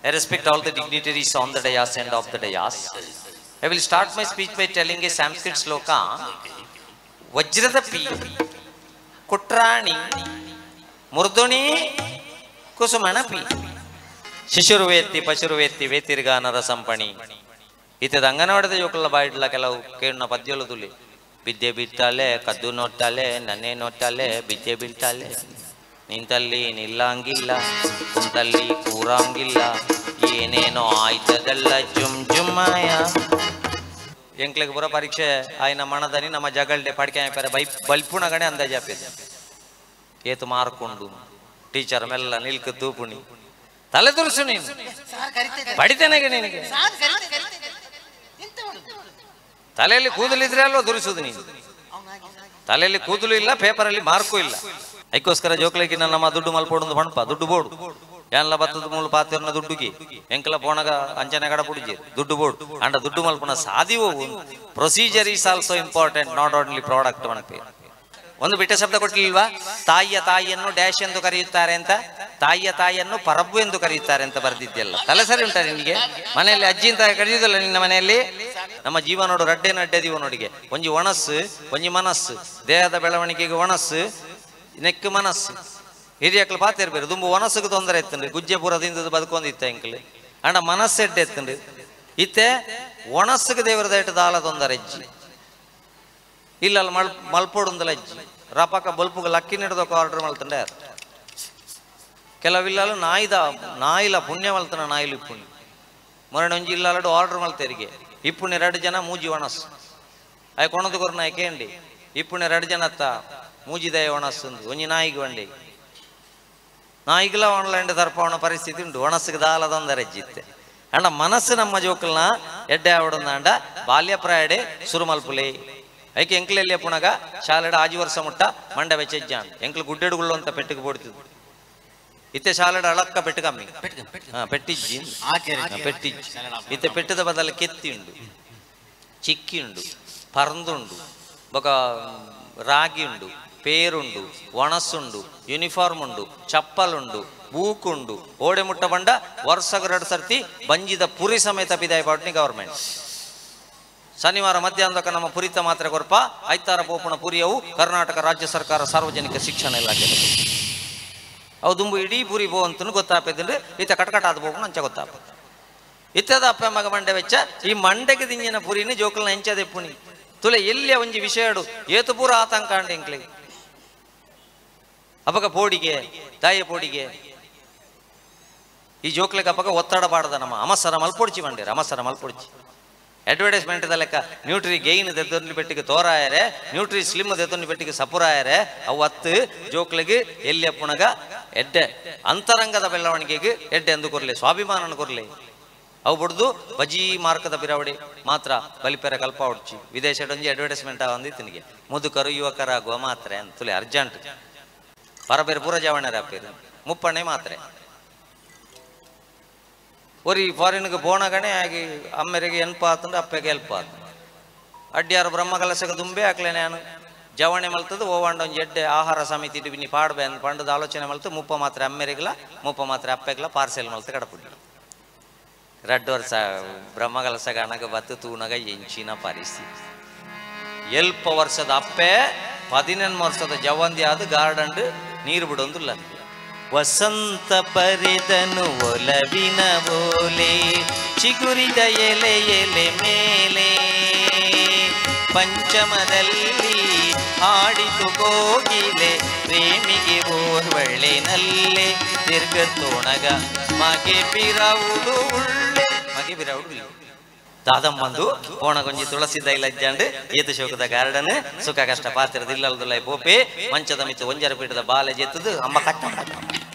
I respect all the dignitaries on the dais and off the dais. I will start my speech by telling a Sanskrit sloka. Vajradapi Kutrani Murduni Kusumanapi ಶಿಶುರುವೇತ್ತಿ ಪಶುರುವೇತ್ತಿ ವೇತಿರ್ಗಾನರ ಸಂಪಣಿ ಇತ್ತದ ಅಂಗನವಾಡದ ಜೋಕುಲ ಬಾಯಿಡ್ಲ ಕೆಲವು ಕೇಳಿನ ಪದ್ಯಲು ತುಲಿ ಬಿದ್ದೆ ಬಿಟ್ಟಾಲೆ ಕದ್ದು ನೋಡ್ತಾಳೆ ನನ್ನೇ ನೋಡ್ತಾಳೆ ಬಿದ್ದೆ ಬೀಳ್ತಾಳೆ ನಿಂತಲ್ಲಿ ನಿಲ್ಲಂಗಿಲ್ಲ ಕುಂತಲ್ಲಿ ಕೂರಂಗಿಲ್ಲ ಏನೇನೋ ಆಯ್ತದಲ್ಲ ಜುಮ್ ಜುಮ್ಮಾಯ ಎಂಕ್ಲೆಗ್ ಪೂರ ಪರೀಕ್ಷೆ ಆಯ್ನ ಮಣದನಿ ನಮ್ಮ ಜಗಲ್ಡೆ ಪಡಿಕೆ ಬೈ ಬಲ್ಪುಣಗಣೆ ಅಂದಾಜಾಪಿದೆ ಏತು ಮಾರ್ಕೊಂಡು ಟೀಚರ್ ಮೆಲ್ಲ ನಿಲ್ಕು ತೂಪುಣಿ ತಲೆ ತುರುಸು ನೀನು ಪಡಿತೇನೆಗೆ ನಿನಗೆ ತಲೆಯಲ್ಲಿ ಕೂದಲಿದ್ರೆ ಅಲ್ವಾ ದುರಿಸುದು ನೀನು ತಲೆಯಲ್ಲಿ ಕೂದಲು ಇಲ್ಲ ಪೇಪರಲ್ಲಿ ಮಾರ್ಕು ಇಲ್ಲ ಅದಕ್ಕೋಸ್ಕರ ಜೋಕ್ಲಿಗೆ ನಮ್ಮ ದುಡ್ಡು ಮಲ್ಪೋಡು ಪಣಪ ದುಡ್ಡು ಬೋಡು ಏನ್ಲ ಬತ್ತದ ಮೂಲ ಪಾತಿರ್ನ ದುಡ್ಡುಗೆ ಎಂಕಲ ಪೋಣಗ ಅಂಚನೆ ಕಡ ಪುಡಿಜಿ ದುಡ್ಡು ಬೋಡು ಅಂಡ ದುಡ್ಡು ಮಲ್ಪುಣ ಸಾದಿವು procedure is also important not only product ಮನಪಿ ಒಂದು ಬಿಟ್ಟ ಶಬ್ದ ಕೊಟ್ಟಿಲ್ವಾ ತಾಯಿಯ ತಾಯಿಯನ್ನು ಡ್ಯಾಶ್ ಎಂದು ಕರೆಯುತ್ತಾರೆ ಅಂತ ತಾಯಿಯ ತಾಯಿಯನ್ನು ಪರಬ್ಬು ಎಂದು ಕರೆಯುತ್ತಾರೆ ಅಂತ ಬರೆದಿದ್ದೆಲ್ಲ ತಲೆ ಸರಿ ಉಂಟಾ ನಿನಗೆ ಮನೆಯಲ್ಲಿ ಅಜ್ಜಿ ಅಂತ ಕರೆಯುವುದಿಲ್ಲ ನಿನ್ನ ಮನೆಯಲ್ಲಿ ನಮ್ಮ ಜೀವ ನೋಡು ರಡ್ಡೆ ನಡ್ಡೆ ದೀವ ನೋಡಿಗೆ ಒಂಜಿ ಒಣಸ್ಸು ಒಂಜಿ ಮನಸ್ಸು ದೇಹದ ಬೆಳವಣಿಗೆಗೆ ಒಣಸ್ಸು ನೆಕ್ಕು ಮನಸ್ಸು ಹಿರಿಯಕ್ಲು ಪಾತಿರ್ಬೇರು ದುಂಬು ಒಣಸ್ಸಿಗೆ ತೊಂದರೆ ಎತ್ತಂಡ್ರಿ ಗುಜ್ಜೆ ಪೂರದಿಂದ ಬದುಕೊಂಡಿತ್ತ ಎಂಕ್ಲು ಅಂಡ ಮನಸ್ಸು ಎಡ್ಡೆ ಎತ್ತಂಡ್ರಿ ಇತ್ತೆ ಒಣಸ್ಸಿಗೆ ದೇವರ ದಯಟ ದಾಲ ತೊಂದರೆ ಅಜ್ಜಿ ಇಲ್ಲ ಮಲ್ ಮಲ್ಪೋಡುಂದಲ ಅಜ್ಜಿ ರಪಾಕ ಬಲ್ಪುಗ ಲಕ್ಕಿ ನಡೆದೊಕ್ಕ ಆರ್ಡರ್ ಮಲ್ತಂಡೆ ಕೆಲವಿಲ್ಲಲು ನಾಯಿದ ನಾಯಿಲ ಪುಣ್ಯ ಮಲ್ತನ ನಾಯಿಲು ಇಪ್ಪುಣಿ ಮೊರಣ ಒಂಜಿ ಇಲ್ಲಲಡು ಆರ್ಡರ್ ಮಲ್ತೇರಿಗೆ ಇಪ್ಪುಣಿ ಎರಡು ಜನ ಮೂಜಿ ಒಣಸ್ಸು ಆಯ್ ಕೊಣದು ಕೊರ ನಾಯಿ ಕೇಂಡಿ ಇಪ್ಪುಣಿ ಎರಡು ಜನ ಅತ್ತ ಮೂಜಿದಯ ಒಣಸ್ಸು ಒಂಜಿ ನಾಯಿಗೆ ವಂಡಿ ನಾಯಿಗಿಲ್ಲ ಆನ್ಲೈನ್ ತರ್ಪವಣ ಪರಿಸ್ಥಿತಿ ಉಂಟು ಒಣಸ್ಸಿಗೆ ದಾಲದೊಂದರೆ ಅಜ್ಜಿತ್ತೆ ಅಂಡ ಮನಸ್ಸು ನಮ್ಮ ಜೋಕಲ್ನ ಎಡ್ಡೆ ಆವಡಂದ ಬಾಲ್ಯ ಪ್ರಾಯಡೆ ಸುರು ಮಲ್ಪುಲೆ ಐಕೆ ಎಂಕ್ಲೆಲ್ಲಿ ಪುಣಗ ಶಾಲೆಡ ಆಜಿ ವರ್ಷ ಮುಟ್ಟ ಮಂಡ ವೆಚ್ಚಜ್ಜಾನ್ ಎಂಕ್ಲು ಗುಡ್ಡೆಡುಗುಳ್ಳು ಅಂತ ಪೆಟ್ಟಿಗೆ ಬೋಡ್ತಿದ್ದು ಇತ್ತೆ ಶಾಲೆಡ ಅಳಕ್ಕ ಪೆಟ್ಟು ಕಮ್ಮಿ ಪೆಟ್ಟಿಜ್ಜಿ ಪೆಟ್ಟಿಜ್ಜಿ ಇತ್ತೆ ಪೆಟ್ಟದ ಬದಲ ಕೆತ್ತಿ ಉಂಡು ಚಿಕ್ಕಿ ಉಂಡು ಪರಂದುಂಡು ಬೊಕ ರಾಗಿ ಉಂಡು ಪೇರುಂಡು ಒಣಸುಂಡು ಯೂನಿಫಾರ್ಮ್ ಉಂಡು ಚಪ್ಪಲುಂಡು ಬೂಕುಂಡು ಓಡೆ ಮುಟ್ಟ ಬಂಡ ವರ್ಷಕ್ಕೆ ಎರಡು ಸರ್ತಿ ಬಂಜಿದ ಪುರಿ ಸಮೇತ ಪಿದಾಯ ಪಾಟ್ನಿ ಗವರ್ಮೆಂಟ್ ಶನಿವಾರ ಮಧ್ಯಾಹ್ನದಕ್ಕ ನಮ್ಮ ಪುರಿತ ಮಾತ್ರ ಕೊರ್ಪ ಐತಾರ ಪೋಪುಣ ಪುರಿಯವು ಕರ್ನಾಟಕ ರಾಜ್ಯ ಸರ್ಕಾರ ಸಾರ್ವಜನಿಕ ಶಿಕ್ಷಣ ಇಲಾಖೆ ಅವು ದುಂಬು ಇಡೀ ಪುರಿ ಪೋ ಅಂತೂ ಗೊತ್ತಾಪೈತಂದ್ರೆ ಈತ ಕಟಕಟ ಆದ ಪೋಪುಣ ಅಂಚ ಗೊತ್ತಾಪ ಇತ್ತದ ಅಪ್ಪ ಮಗ ಮಂಡೆ ವೆಚ್ಚ ಈ ಮಂಡೆಗೆ ದಿಂಜಿನ ಪುರಿನ ಜೋಕಲ್ನ ಎಂಚದೆ ಪುಣಿ ತುಲೆ ಎಲ್ಲಿಯ ಒಂಜಿ ವಿಷಯಡು ಏತು ಪೂರ ಆತಂಕ ಅಂಡೆ ಎಂಕ್ಲೆ ಅಪಗ ಪೋಡಿಗೆ ತಾಯಿಯ ಪೋಡಿಗೆ ಈ ಜೋಕ್ಲಿಗೆ ಅಪಗ ಒತ್ತಡ ಬಾಡದ ನಮ್ಮ ಅಮಸರ ಮಲ್ಪೊಡ್ಚಿ ಮಂಡೇರು ಅಮಸರ ಮಲ್ಪೊಡ್ಚಿ ಅಡ್ವರ್ಟೈಸ್ಮೆಂಟ್ ಲೆಕ್ಕ ನ್ಯೂಟ್ರಿ ಗೈನ್ ದೆತ್ತೊಂದು ಪೆಟ್ಟಿಗೆ ತೋರಾಯರೆ ನ್ಯೂಟ್ರಿ ಸ್ಲಿಮ್ ದೆತ್ತೊಂದು ಪೆಟ್ಟಿಗೆ ಸಪುರಾಯರೆ ಅವು ಹತ್ತು ಜೋಕ್ಲಿಗೆ ಎಲ್ಲಿ ಅಪ್ಪುಣಗ ಎಡ್ಡೆ ಅಂತರಂಗದ ಬೆಳವಣಿಗೆಗೆ ಎಡ್ಡೆ ಎಂದು ಕೊರ್ಲಿ ಸ್ವಾಭಿಮಾನನ ಕೊರ್ಲಿ ಅವು ಬಿಡ್ದು ಬಜಿ ಮಾರ್ಕದ ಬಿರಾವಡಿ ಮಾತ್ರ ಬಲಿಪೆರ ಕಲ್ಪ ಹೊಡ್ಚಿ ವಿದೇಶದೊಂಜಿ ಅಡ್ವರ್ಟೈಸ್ಮೆಂಟ್ ಅಂದಿತ್ತು ಮುದುಕರು ಯುವಕರಾಗುವ ಮಾತ್ರೆ ಅಂತಲೇ ಅರ್ಜೆಂಟ್ ಪರಬೇರು ಪೂರ ಜವಣರ ಅಪ್ಪೇರು ಮುಪ್ಪಣ್ಣೆ ಮಾತ್ರೆ ಒರಿ ಫಾರಿನ್ಗೆ ಬೋಣಗಣೆ ಆಗಿ ಅಮ್ಮೆರಿಗೆ ಎನ್ಪ ಆತಂದ್ರೆ ಅಪ್ಪಗೆ ಎಲ್ಪ ಆತು ಅಡ್ಡಿಯಾರು ಬ್ರಹ್ಮ ಕಲಸಕ್ಕೆ ದುಂಬೆ ಹಾಕ್ಲೆ ನಾನು ಜವಣೆ ಮಲ್ತದ್ದು ಓವಾಂಡ ಒಂಜಿ ಎಡ್ಡೆ ಆಹಾರ ಸಮಿತಿ ಇಟ್ಟು ಪಾಡ್ಬೆ ಅಂದ್ ಪಂಡದ ಆಲೋಚನೆ ಮಲ್ತು ಮುಪ್ಪ ಮಾತ್ರೆ ಅಮ್ಮೆರಿಗ್ಲ ಮುಪ್ಪ ಮಾತ್ರೆ ಅಪ್ಪೆಗ್ಲ ಪಾರ್ಸೆಲ್ ಮಲ್ತು ಕಡಪುಡಿ ರಡ್ಡು ವರ್ಷ ಬ್ರಹ್ಮ ಕಲಸಗ ಅಣಗ ಬತ್ತು ತೂನಗ ಎಂಚಿನ ಪರಿಸ್ಥಿತಿ ಎಲ್ಪ ವರ್ಷದ ಅಪ್ಪೆ 18 ವರ್ಷದ ಜವಂದಿ ಆದ ಗಾರ್ಡನ್ ನೀರು ಬಿಡೊಂದಿಲ್ಲ. ವಸಂತ ಪರಿದನು ಒಲವಿನ ಓಲೆ ಚಿಗುರಿದ ಎಲೆ ಎಲೆ ಮೇಲೆ ಪಂಚಮದಲ್ಲಿ ಹಾಡಿತು ಕೋಗಿಲೆ ಪ್ರೇಮಿಗೆ ಓರ್ವಳ್ಳಿನಲ್ಲೇ ತಿರ್ಗತೋಣಗ ಮಗೆ ಬಿರವುಡು ಉಳ್ಳೆ ಮಗೆ ಬಿರವುಡು ದಾದಮ್ಮಂದು ಕೋಣಗೊಂಜಿ ತುಳಸಿ ದೈಲಜ್ಜಾಂಡ್ ಏತು ಶೋಕದ ಗಾರ್ಡನ್ ಸುಖ ಕಷ್ಟ ಪಾತ್ರದ ಇಲ್ಲಲ್ದುಲ್ಲ ಪೋಪೆ ಮಂಚದ ಮಿತ್ತು ಒಂಜರ ಪೀಠದ ಬಾಲೆ ಜೆತ್ತದು ಅಮ್ಮ ಕಟ್ಟ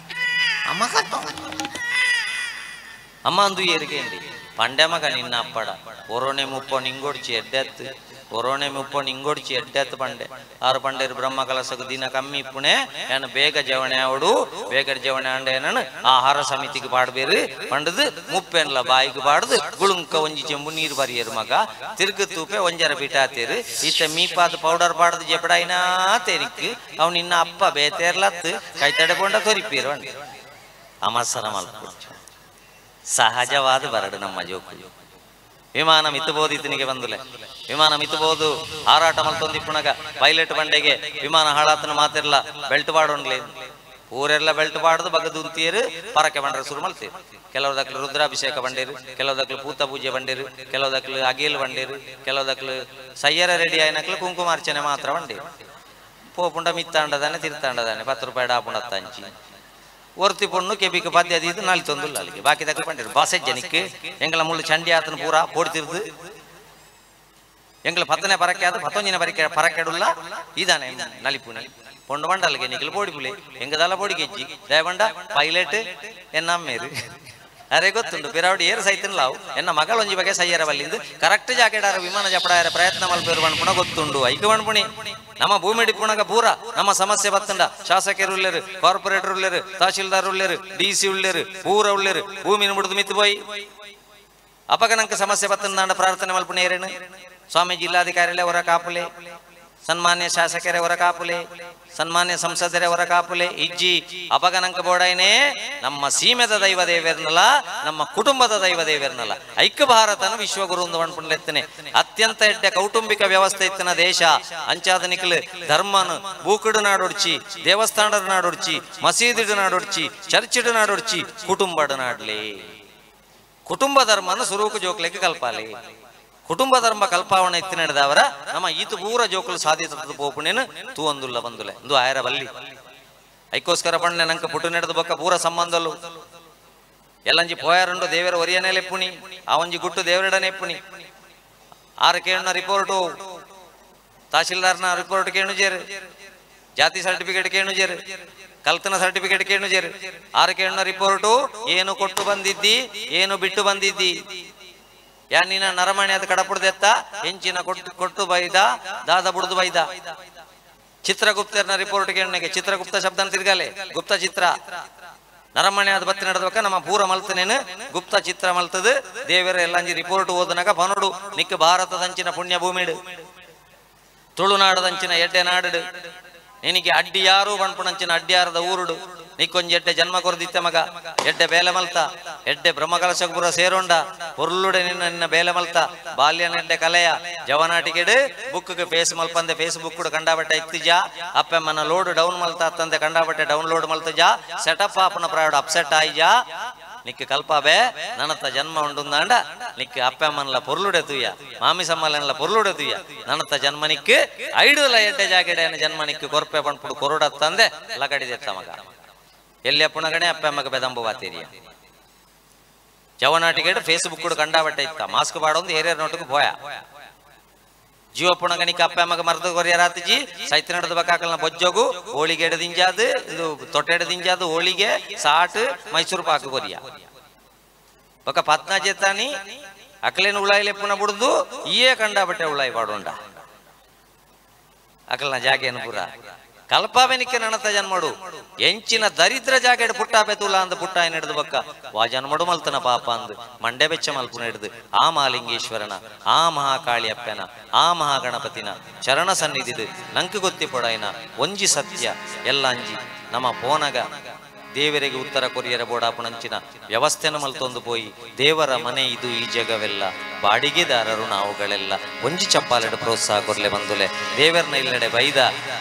ಅಮ್ಮ ಕಟ್ಟ ಅಮ್ಮ ಅಂದು ಏರಿಕೆಂಡಿ ಪಂಡೆ ಮಗ ನಿನ್ನ ಅಪ್ಪಡ ಒರೋಣೆ ಮುಪ್ಪೋ ನಿಂಗೊಡ್ಚಿ ಎಡ್ಡೆತ್ತು ಒರೋಣೆ ಮುಪ್ಪೋ ನಿಂಗೊಡ್ಚಿ ಎಡ್ಡೆತ್ತು ಪಂಡೆ ಆರು ಪಂಡೇರು ಬ್ರಹ್ಮ ಕಲಸకు ದಿನ ಕಮ್ಮಿ ಇಪ್ಪುಣೆ ಏನು ಬೇಗ ಜವಣೆ ಅವಡು ಬೇಗ ಜವಣೆ ಅಂಡೆ ಏನನು ಆಹಾರ ಸಮಿತಿಗೆ ಪಾಡ್ಬೇರು ಪಂಡದು ಮುಪ್ಪೆನ್ಲ ಬಾಯಿಗೆ ಪಾಡ್ದು ಗುಳುಂಕ ಒಂಜಿ ಚೆಂಬು ನೀರು ಬರಿಯರು ಮಗ ತಿರುಗು ತೂಪೆ ಒಂಜರ ಪೀಠ ಆತೇರು ಈತ ಮೀಪಾದ ಪೌಡರ್ ಪಾಡ್ದು ಜಪಡಾಯಿನಾ ತೇರಿಕ್ ಅವ್ ನಿನ್ನ ಅಪ್ಪ ಬೇತೇರ್ಲತ್ತು ಕೈ ತಡೆಕೊಂಡ ತೊರಿಪೀರು ಅಂಡೆ ಅಮಸರ ಮಲ್ಪು ಸಹಜವಾದ ಬರಡು ನಮ್ಮ ಜೋಕು ವಿಮಾನ ಮಿತ್ತಬೋದು ಇತನಿಗೆ ಬಂದುಲೆ ವಿಮಾನ ಮಿತ್ತಬೋದು ಹಾರಾಟ ಮಲ್ತೊಂದಿಪ್ಪುಣಗ ಪೈಲಟ್ ಬಂಡೆಗೆ ವಿಮಾನ ಹಾಳಾತನ ಮಾತಿರ್ಲ ಬೆಲ್ಟ್ ಬಾಡೊಂಡ್ಲೆ ಊರೆಲ್ಲ ಬೆಲ್ಟ್ ಬಾಡದು ಬಗದುಂತೀರು ಪರಕೆ ಬಂಡ್ರೆ ಶುರು ಮಲ್ತೀರು. ಕೆಲವು ದಕ್ಲು ರುದ್ರಾಭಿಷೇಕ ಬಂಡೇರು, ಕೆಲವು ದಕ್ಲು ಪೂತ ಪೂಜೆ ಬಂಡೇರು, ಕೆಲವು ದಕ್ಲು ಅಗೇಲ್ ಬಂಡೇರು, ಕೆಲವು ದಕ್ಲು ಸಯ್ಯರ ರೆಡಿ ಆಯ್ನಕ್ಲು ಕುಂಕುಮಾರ್ಚನೆ ಮಾತ್ರ ಬಂಡೇರು. ಪೋಪುಂಡ ಮಿತ್ತಾಂಡದಾನೆ ತಿರ್ತಾಂಡದಾನೆ 10 ರೂಪಾಯಿ ಡಾಪುಂಡ ಹಂಚಿ ಒರ್ತಿ ಪೊಣ್ಣು ಕೆಬಿக்கு ಪದ್ಯ ಅದು ನಾಳೆ ತೊಂದಿಲ್ಲ ಅಲ್ಲಿಗೆ ಬಾಕಿ ದಕ್ಲು ಬಂಡೇರು. ಬಾಸೆ ಜನಕ್ಕೆ ಎಂಗಳ ಮುಳ್ಳು ಚಂಡಿ ಆತನ ಪೂರಾ ಪೋಡ್ತಿರ್ದು ಎಂಗಳ ಪತ್ತನೆ ಪರಕ್ಕೆ ಆದ ಪತ್ತೊಂಜಿನ ಪರಕೆ ಪರಕೆಡುಲ್ಲ ಇದಾನೆ ನಲಿಪು ಪೊಂಡು ಬಂಡಲ್ಗೆ ನಿಖಿಲ್ ಬೋಡಿ ಪುಲೆ ಎಂಗದಲ್ಲ ಬೋಡಿ ಗೆಜ್ಜಿ ದಯಬಂಡ ಪೈಲಟ್ ಎನ್ನಮ್ಮೇರು ಅರೆ ಗೊತ್ತುಂಟು ಪಿರಾವಡಿ ಏರು ಸೈತನ್ ಲಾವು ಎನ್ನ ಮಗಳೊಂಜಿ ಬಗೆ ಸಯ್ಯರ ಬಲ್ಲಿಂದು ಕರೆಕ್ಟ್ ಜಾಕೆಡಾರ ವಿಮಾನ ಜಪಡಾರ ಪ್ರಯತ್ನ ಮಲ್ಪೇರು ಬಣ್ಪುಣ ಗೊತ್ತುಂಡು ಐಕ ಬಣ್ಪುಣಿ ನಮ್ಮ ಭೂಮಿಡಿ ಪುಣಗ ಪೂರ ನಮ್ಮ ಸಮಸ್ಯೆ ಬತ್ತಂಡ ಶಾಸಕರು ಉಳ್ಳೇರು, ಕಾರ್ಪೊರೇಟರ್ ಉಳ್ಳೇರು, ತಹಶೀಲ್ದಾರ್ ಉಳ್ಳೇರು, ಡಿ ಸಿ ಉಳ್ಳೇರು, ಪೂರ ಉಳ್ಳೇರು ಭೂಮಿನ ಮುಡಿದು ಮಿತ್ತು ಪೋಯಿ ಅಪಗ ನಂಗೆ ಸಮಸ್ಯೆ ಬತ್ತಂದಾಂಡ ಪ್ರಾರ್ಥನೆ ಮಲ್ಪುಣಿ ಏರೇನು ಸ್ವಾಮಿ ಜಿಲ್ಲಾಧಿಕಾರಿಗಳೇ ಹೊರ ಕಾಪುಲೆ, ಸನ್ಮಾನ್ಯ ಶಾಸಕರೇ ಹೊರ ಕಾಪುಲೆ, ಸನ್ಮಾನ್ಯ ಸಂಸದರೇ ಹೊರ ಕಾಪುಲೆ ಇಜ್ಜಿ ಅಪಗನಂಕ ಬೋಡೈನೇ ನಮ್ಮ ಸೀಮೆದ ದೈವ ದೇವೇರ್ನಲ್ಲ ನಮ್ಮ ಕುಟುಂಬದ ದೈವ ದೇವೇರ್ನಲ್ಲ ಐಕ್ಯ ಭಾರತನ ವಿಶ್ವಗುರು ಒಂದು ಅತ್ಯಂತ ಎಡ್ಡೆ ಕೌಟುಂಬಿಕ ವ್ಯವಸ್ಥೆ ಇತ್ತಿನ ದೇಶ ಅಂಚಾದ ನಿಖಲು ಧರ್ಮನು ಬೂಕುಡು ನಾಡೊಡ್ಚಿ, ದೇವಸ್ಥಾನದ ನಾಡೊಡ್ಚಿ, ಮಸೀದಿಡು ನಾಡೊಡ್ಚಿ, ಚರ್ಚಿಡು ನಾಡೊಡ್ಚಿ, ಕುಟುಂಬಡು ನಾಡ್ಲಿ. ಕುಟುಂಬ ಧರ್ಮನ ಸುರೂಕು ಜೋಕ್ಲೆಕ್ಕೆ ಕಲ್ಪಾಲಿ. ಕುಟುಂಬ ಧರ್ಮ ಕಲ್ಪಾವಣೆ ಎತ್ತಿ ನಡೆದವರ ನಮ್ಮ ಈತು ಪೂರ ಜೋಕುಲು ಸಾಧಿತ ಪೋಪುಣೇನು ತೂ ಒಂದುಲ್ಲ ಬಂದುಲೆ ಇಂದು ಆಯರ ಬಲ್ಲಿ ಐಕೋಸ್ಕರ ಪಣ್ಣೆ ನಂಕ ಪುಟ್ಟು ನಡೆದ ಬೊಕ್ಕ ಪೂರ ಸಂಬಂಧಲು ಎಲ್ಲಂಜಿ ಪೋಯಾರುಂಡು ದೇವರ ಒರಿಯನೇ ಲೆಪ್ಪುಣಿ ಆ ಒಂಜಿ ಗುಟ್ಟು ದೇವರಡನೆ ಎಪ್ಪುಣಿ ಆರು ಕೇಳುನ ರಿಪೋರ್ಟು ತಹಶೀಲ್ದಾರ್ನ ರಿಪೋರ್ಟ್ ಕೇಣು ಜೇರು, ಜಾತಿ ಸರ್ಟಿಫಿಕೇಟ್ ಕೇಣು ಜೇರು, ಕಲ್ತನ ಸರ್ಟಿಫಿಕೇಟ್ ಕೇಣು ಜೇರು, ಆರು ಕೇಳುನ ರಿಪೋರ್ಟು ಏನು ಕೊಟ್ಟು ಬಂದಿದ್ದಿ ಏನು ಬಿಟ್ಟು ಬಂದಿದ್ದಿ ಯಾ ನೀನ ನರಮಣಿ ಅದು ಕಡಪುಡ್ದೆತ್ತ ಹೆಂಚಿನ ಕೊಟ್ಟು ಕೊಟ್ಟು ಬೈದ ದಾದ ಬುಡ್ದು ಬೈದ. ಚಿತ್ರಗುಪ್ತರ್ನ ರಿಪೋರ್ಟ್ ಕೇಳನಿಗೆ ಚಿತ್ರಗುಪ್ತ ಶಬ್ದ ತಿರ್ಗಾಲೆ ಗುಪ್ತ ಚಿತ್ರ ನರಮಣಿ ಅದು ಬತ್ತಿ ನಡೆದಬೇಕ ನಮ್ಮ ಪೂರ ಮಲ್ತನೇನು ಗುಪ್ತ ಚಿತ್ರ ಮಲ್ತದ ದೇವರ ಎಲ್ಲಂಜಿ ರಿಪೋರ್ಟ್ ಓದನಾಗ ಬನೋಡು ನಿಕ್ಕ ಭಾರತದಂಚಿನ ಪುಣ್ಯ ಭೂಮಿಡು ತುಳುನಾಡದಂಚಿನ ಎಡ್ಡೆ ನಾಡು ನಿನಗೆ ಅಡ್ಡಿ ಯಾರು ಬಣ್ಪುಣಂಚಿನ ಅಡ್ಡಿಯಾರದ ಊರುಡು ನಿಕ್ಕೊಂಜಿ ಎಡ್ಡೆ ಜನ್ಮ ಕೊರದಿತ್ತ ಮಗ ಎಡ್ಡೆ ಬೇಲೆ ಮಲ್ತ ಎಡ್ಡೆ ಬ್ರಹ್ಮಕಲಶಪುರ ಸೇರೋಂಡ ಪೊರ್ಲುಡೆ ನಿನ್ನ ನಿನ್ನ ಬೇಲೆ ಮಲ್ತ ಬಾಲ್ಯನೆಡ್ಡೆ ಕಲೆಯ ಜವನಾಟಿಗೆಡು ಬುಕ್ಗೆ ಫೇಸ್ ಮಲ್ಪಂದೆ ಫೇಸ್ಬುಕ್ ಕಂಡಾಬಟ್ಟೆ ಇತ್ತಿಜಾ ಅಪ್ಪಮ್ಮನ ಲೋಡ್ ಡೌನ್ ಮಲ್ತ ಅತ್ತಂದೆ ಕಂಡಾಬಟ್ಟೆ ಡೌನ್ಲೋಡ್ ಮಲ್ತಜಾ ಸೆಟಪ್ ಆಪನ ಪ್ರಾಯೋಡ್ ಅಪ್ಸೆಟ್ ಆಯ್ಜಾ ನಿಕ್ಕ ಕಲ್ಪಾಬೆ ನನ್ನತ್ತ ಜನ್ಮ ಉಂಡುಂದಾಂಡ ನಿಕ್ಕ ಅಪ್ಪಮ್ಮನಲ ಪೊರ್ಲುಡೆ ತುಯ್ಯ ಮಾಮಿ ಸಮ್ಮಲನ್ಲ ಪೊರ್ಲುಡೆ ತುಯ್ಯ ನನ್ನತ್ತ ಜನ್ಮ ನಿಕ್ಕು ಐಡುಲ ಎಡ್ಡೆ ಜಾಗೆಡೆ ಜನ್ಮ ನಿಕ್ಕು ಕೊರ್ಪೆ ಪಣ್ಪುಡು ಕೊರಡತ್ತಂದೆ ಲಗಡಿದೆತ್ತ ಮಗ ಎಲ್ಲಿ ಅಪ್ಪನಗಣೆ ಅಪ್ಪಮ್ಮಗ ಬೆದಂಬು ಬಾತೀರಿಯ ಜವನಾಟಿಗೆ ಫೇಸ್ಬುಕ್ ಕಂಡಾಬಟ್ಟೆ ಇತ್ತ ಮಾಸ್ಕ್ ಬಾಡೊಂದು ಏರಿಯರ್ ನೋಟಕ್ಕೆ ಭಯ ಜೀವಪ್ಪಣಗಣಿಕ ಅಪ್ಪಮ್ಮಗ ಮರದ ಕೊರಿಯರಾತಿಜಿ ಸೈತ ನಡೆದ ಬಕಾಕಲ್ನ ಬೊಜ್ಜೋಗು ಹೋಳಿಗೆ ಎಡದಿಂಜಾದು ಇದು ತೊಟ್ಟೆ ಎಡದಿಂಜಾದು ಹೋಳಿಗೆ ಸಾಟ್ ಮೈಸೂರು ಪಾಕು ಕೊರಿಯ ಬಕ ಪತ್ನ ಜೇತಾನಿ ಅಕಲೇನು ಉಳಾಯಿಲೆ ಪುನ ಬುಡ್ದು ಈಯೇ ಕಂಡಾಬಟ್ಟೆ ಉಳಾಯಿ ಬಾಡೋಂಡ ಅಕಲ್ನ ಜಾಗೇನು ಪೂರ ಕಲ್ಪಾವೆನಿಕ್ಕೆ ನಣತ ಜನ್ಮಡು ಎಂಚಿನ ದರಿದ್ರ ಜಾಗೆಡ್ ಪುಟ್ಟಾಪೆ ತುಲ ಅಂದ ಪುಟ್ಟ ಹಿಡಿದು ಬಕ್ಕ ವಾ ಜನ್ಮಡು ಮಲ್ತನ ಪಾಪ ಅಂದು ಮಂಡೆ ಬೆಚ್ಚ ಮಲ್ಪುನ ಹಿಡಿದು ಆ ಮಾಲಿಂಗೇಶ್ವರನ ಆ ಮಹಾಕಾಳಿ ಅಪ್ಪನ ಆ ಮಹಾಗಣಪತಿನ ಚರಣ ಸನ್ನಿಧಿದು ನಂಕು ಗೊತ್ತಿ ಪೊಡಾಯಿನ ಒಂಜಿ ಸತ್ಯ ಎಲ್ಲ ಅಂಜಿ ನಮ್ಮ ಪೋನಗ ದೇವರಿಗೆ ಉತ್ತರ ಕೊರಿಯರ ಬೋಡಾಪುಣಂಚಿನ ವ್ಯವಸ್ಥೆನ ಮಲ್ತೊಂದು ಪೋಯಿ ದೇವರ ಮನೆ ಇದು ಈ ಜಗವೆಲ್ಲ ಬಾಡಿಗೆದಾರರು ನಾವುಗಳೆಲ್ಲ ಒಂಜಿ ಚಪ್ಪಾಲೆಡೆ ಪ್ರೋತ್ಸಾಹ ಕೊರ್ಲೆ ಬಂದುಲೆ ದೇವರನ ಇಲ್ಲಡೆ ಬೈದ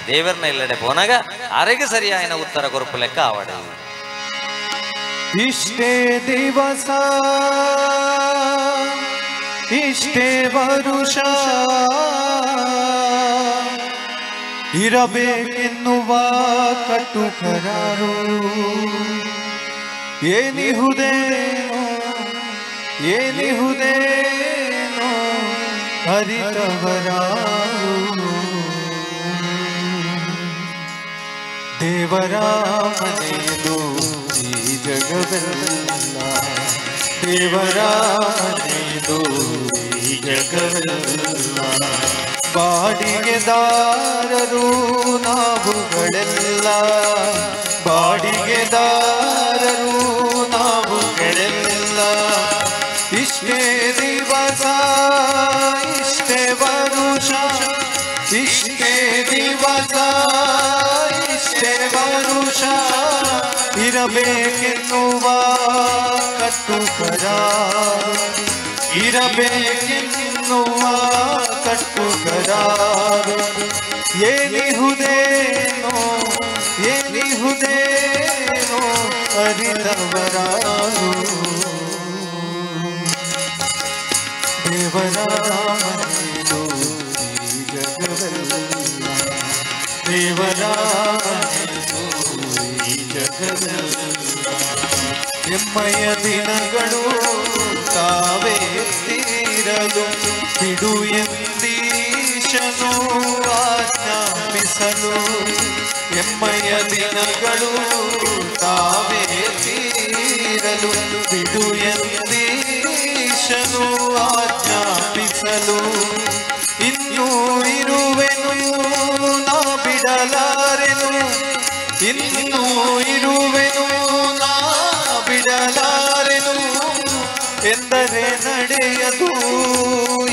ದೇವರನ ಇಲ್ಲಡೆ ಪೋನಗ ಅರೆಗೆ ಸರಿಯಾಯಿನ ಉತ್ತರ ಕೊರಪು ಲೆಕ್ಕ ಆವಡೆ. ಇಷ್ಟೇ ದಿವಸ ಇಷ್ಟೇ ವರುಷ ಇರಬೇಕೆನ್ನುವ ಕಟ್ಟುಕರಾರು ಏನಿಹುದೇನೋ ಏನಿಹುದೇನೋ ಅರಿತವರಾರು ದೇವರ ಮನೆಯದು ಈ ಜಗವೆಲ್ಲ ದೇವರ ಮನೆಯದು ಈ ಜಗವೆಲ್ಲ ಬಾಡಿಗೆದಾರರು ನಾವುಗಳೆಲ್ಲ ಬಾಡಿಗೆದಾರರು ನಾವುಗಳೆಲ್ಲ ಇಷ್ಟೇ ದಿವಸ ಇಷ್ಟೇ ವರುಷ ಇಷ್ಟೇ ದಿವಸ ಇಷ್ಟೇ ವರುಷ ಇರಬೇಕೆನ್ನುವ ಕಟ್ಟುಕರಾರು ಇರಬೇಕೆನ್ನುವ ಕಟ್ಟುಕರಾರು ಏನಿಹುದೇನೋ ಏನಿಹುದೇನೋ ಅರಿತವರಾರು ದೇವರ ಮನೆಯು ಈ ಜಗವೆಲ್ಲ ದೇವರ ಮನೆಯು ಈ ಜಗವೆಲ್ಲ ಎಮ್ಮಯ ದಿನಗಳು ತಾವೇ ತೀರಲು ಬಿಡು ಎಂದೀಶನು ಆಜ್ಞಾಪಿಸಲು ಎಮ್ಮಯ ದಿನಗಳು ತಾವೇ ತೀರಲು ಬಿಡು ಎಂದೀಶನು ಆಜ್ಞಾಪಿಸಲು ಇನ್ನೂ ಇರುವೆನು ನಾ ಬಿಡಲಾರೆನು ಇನ್ನೂ ಇರುವೆನು ನಾ ಬಿಡಲಾರೆನು ಎಂದರೆ ನಡೆಯದು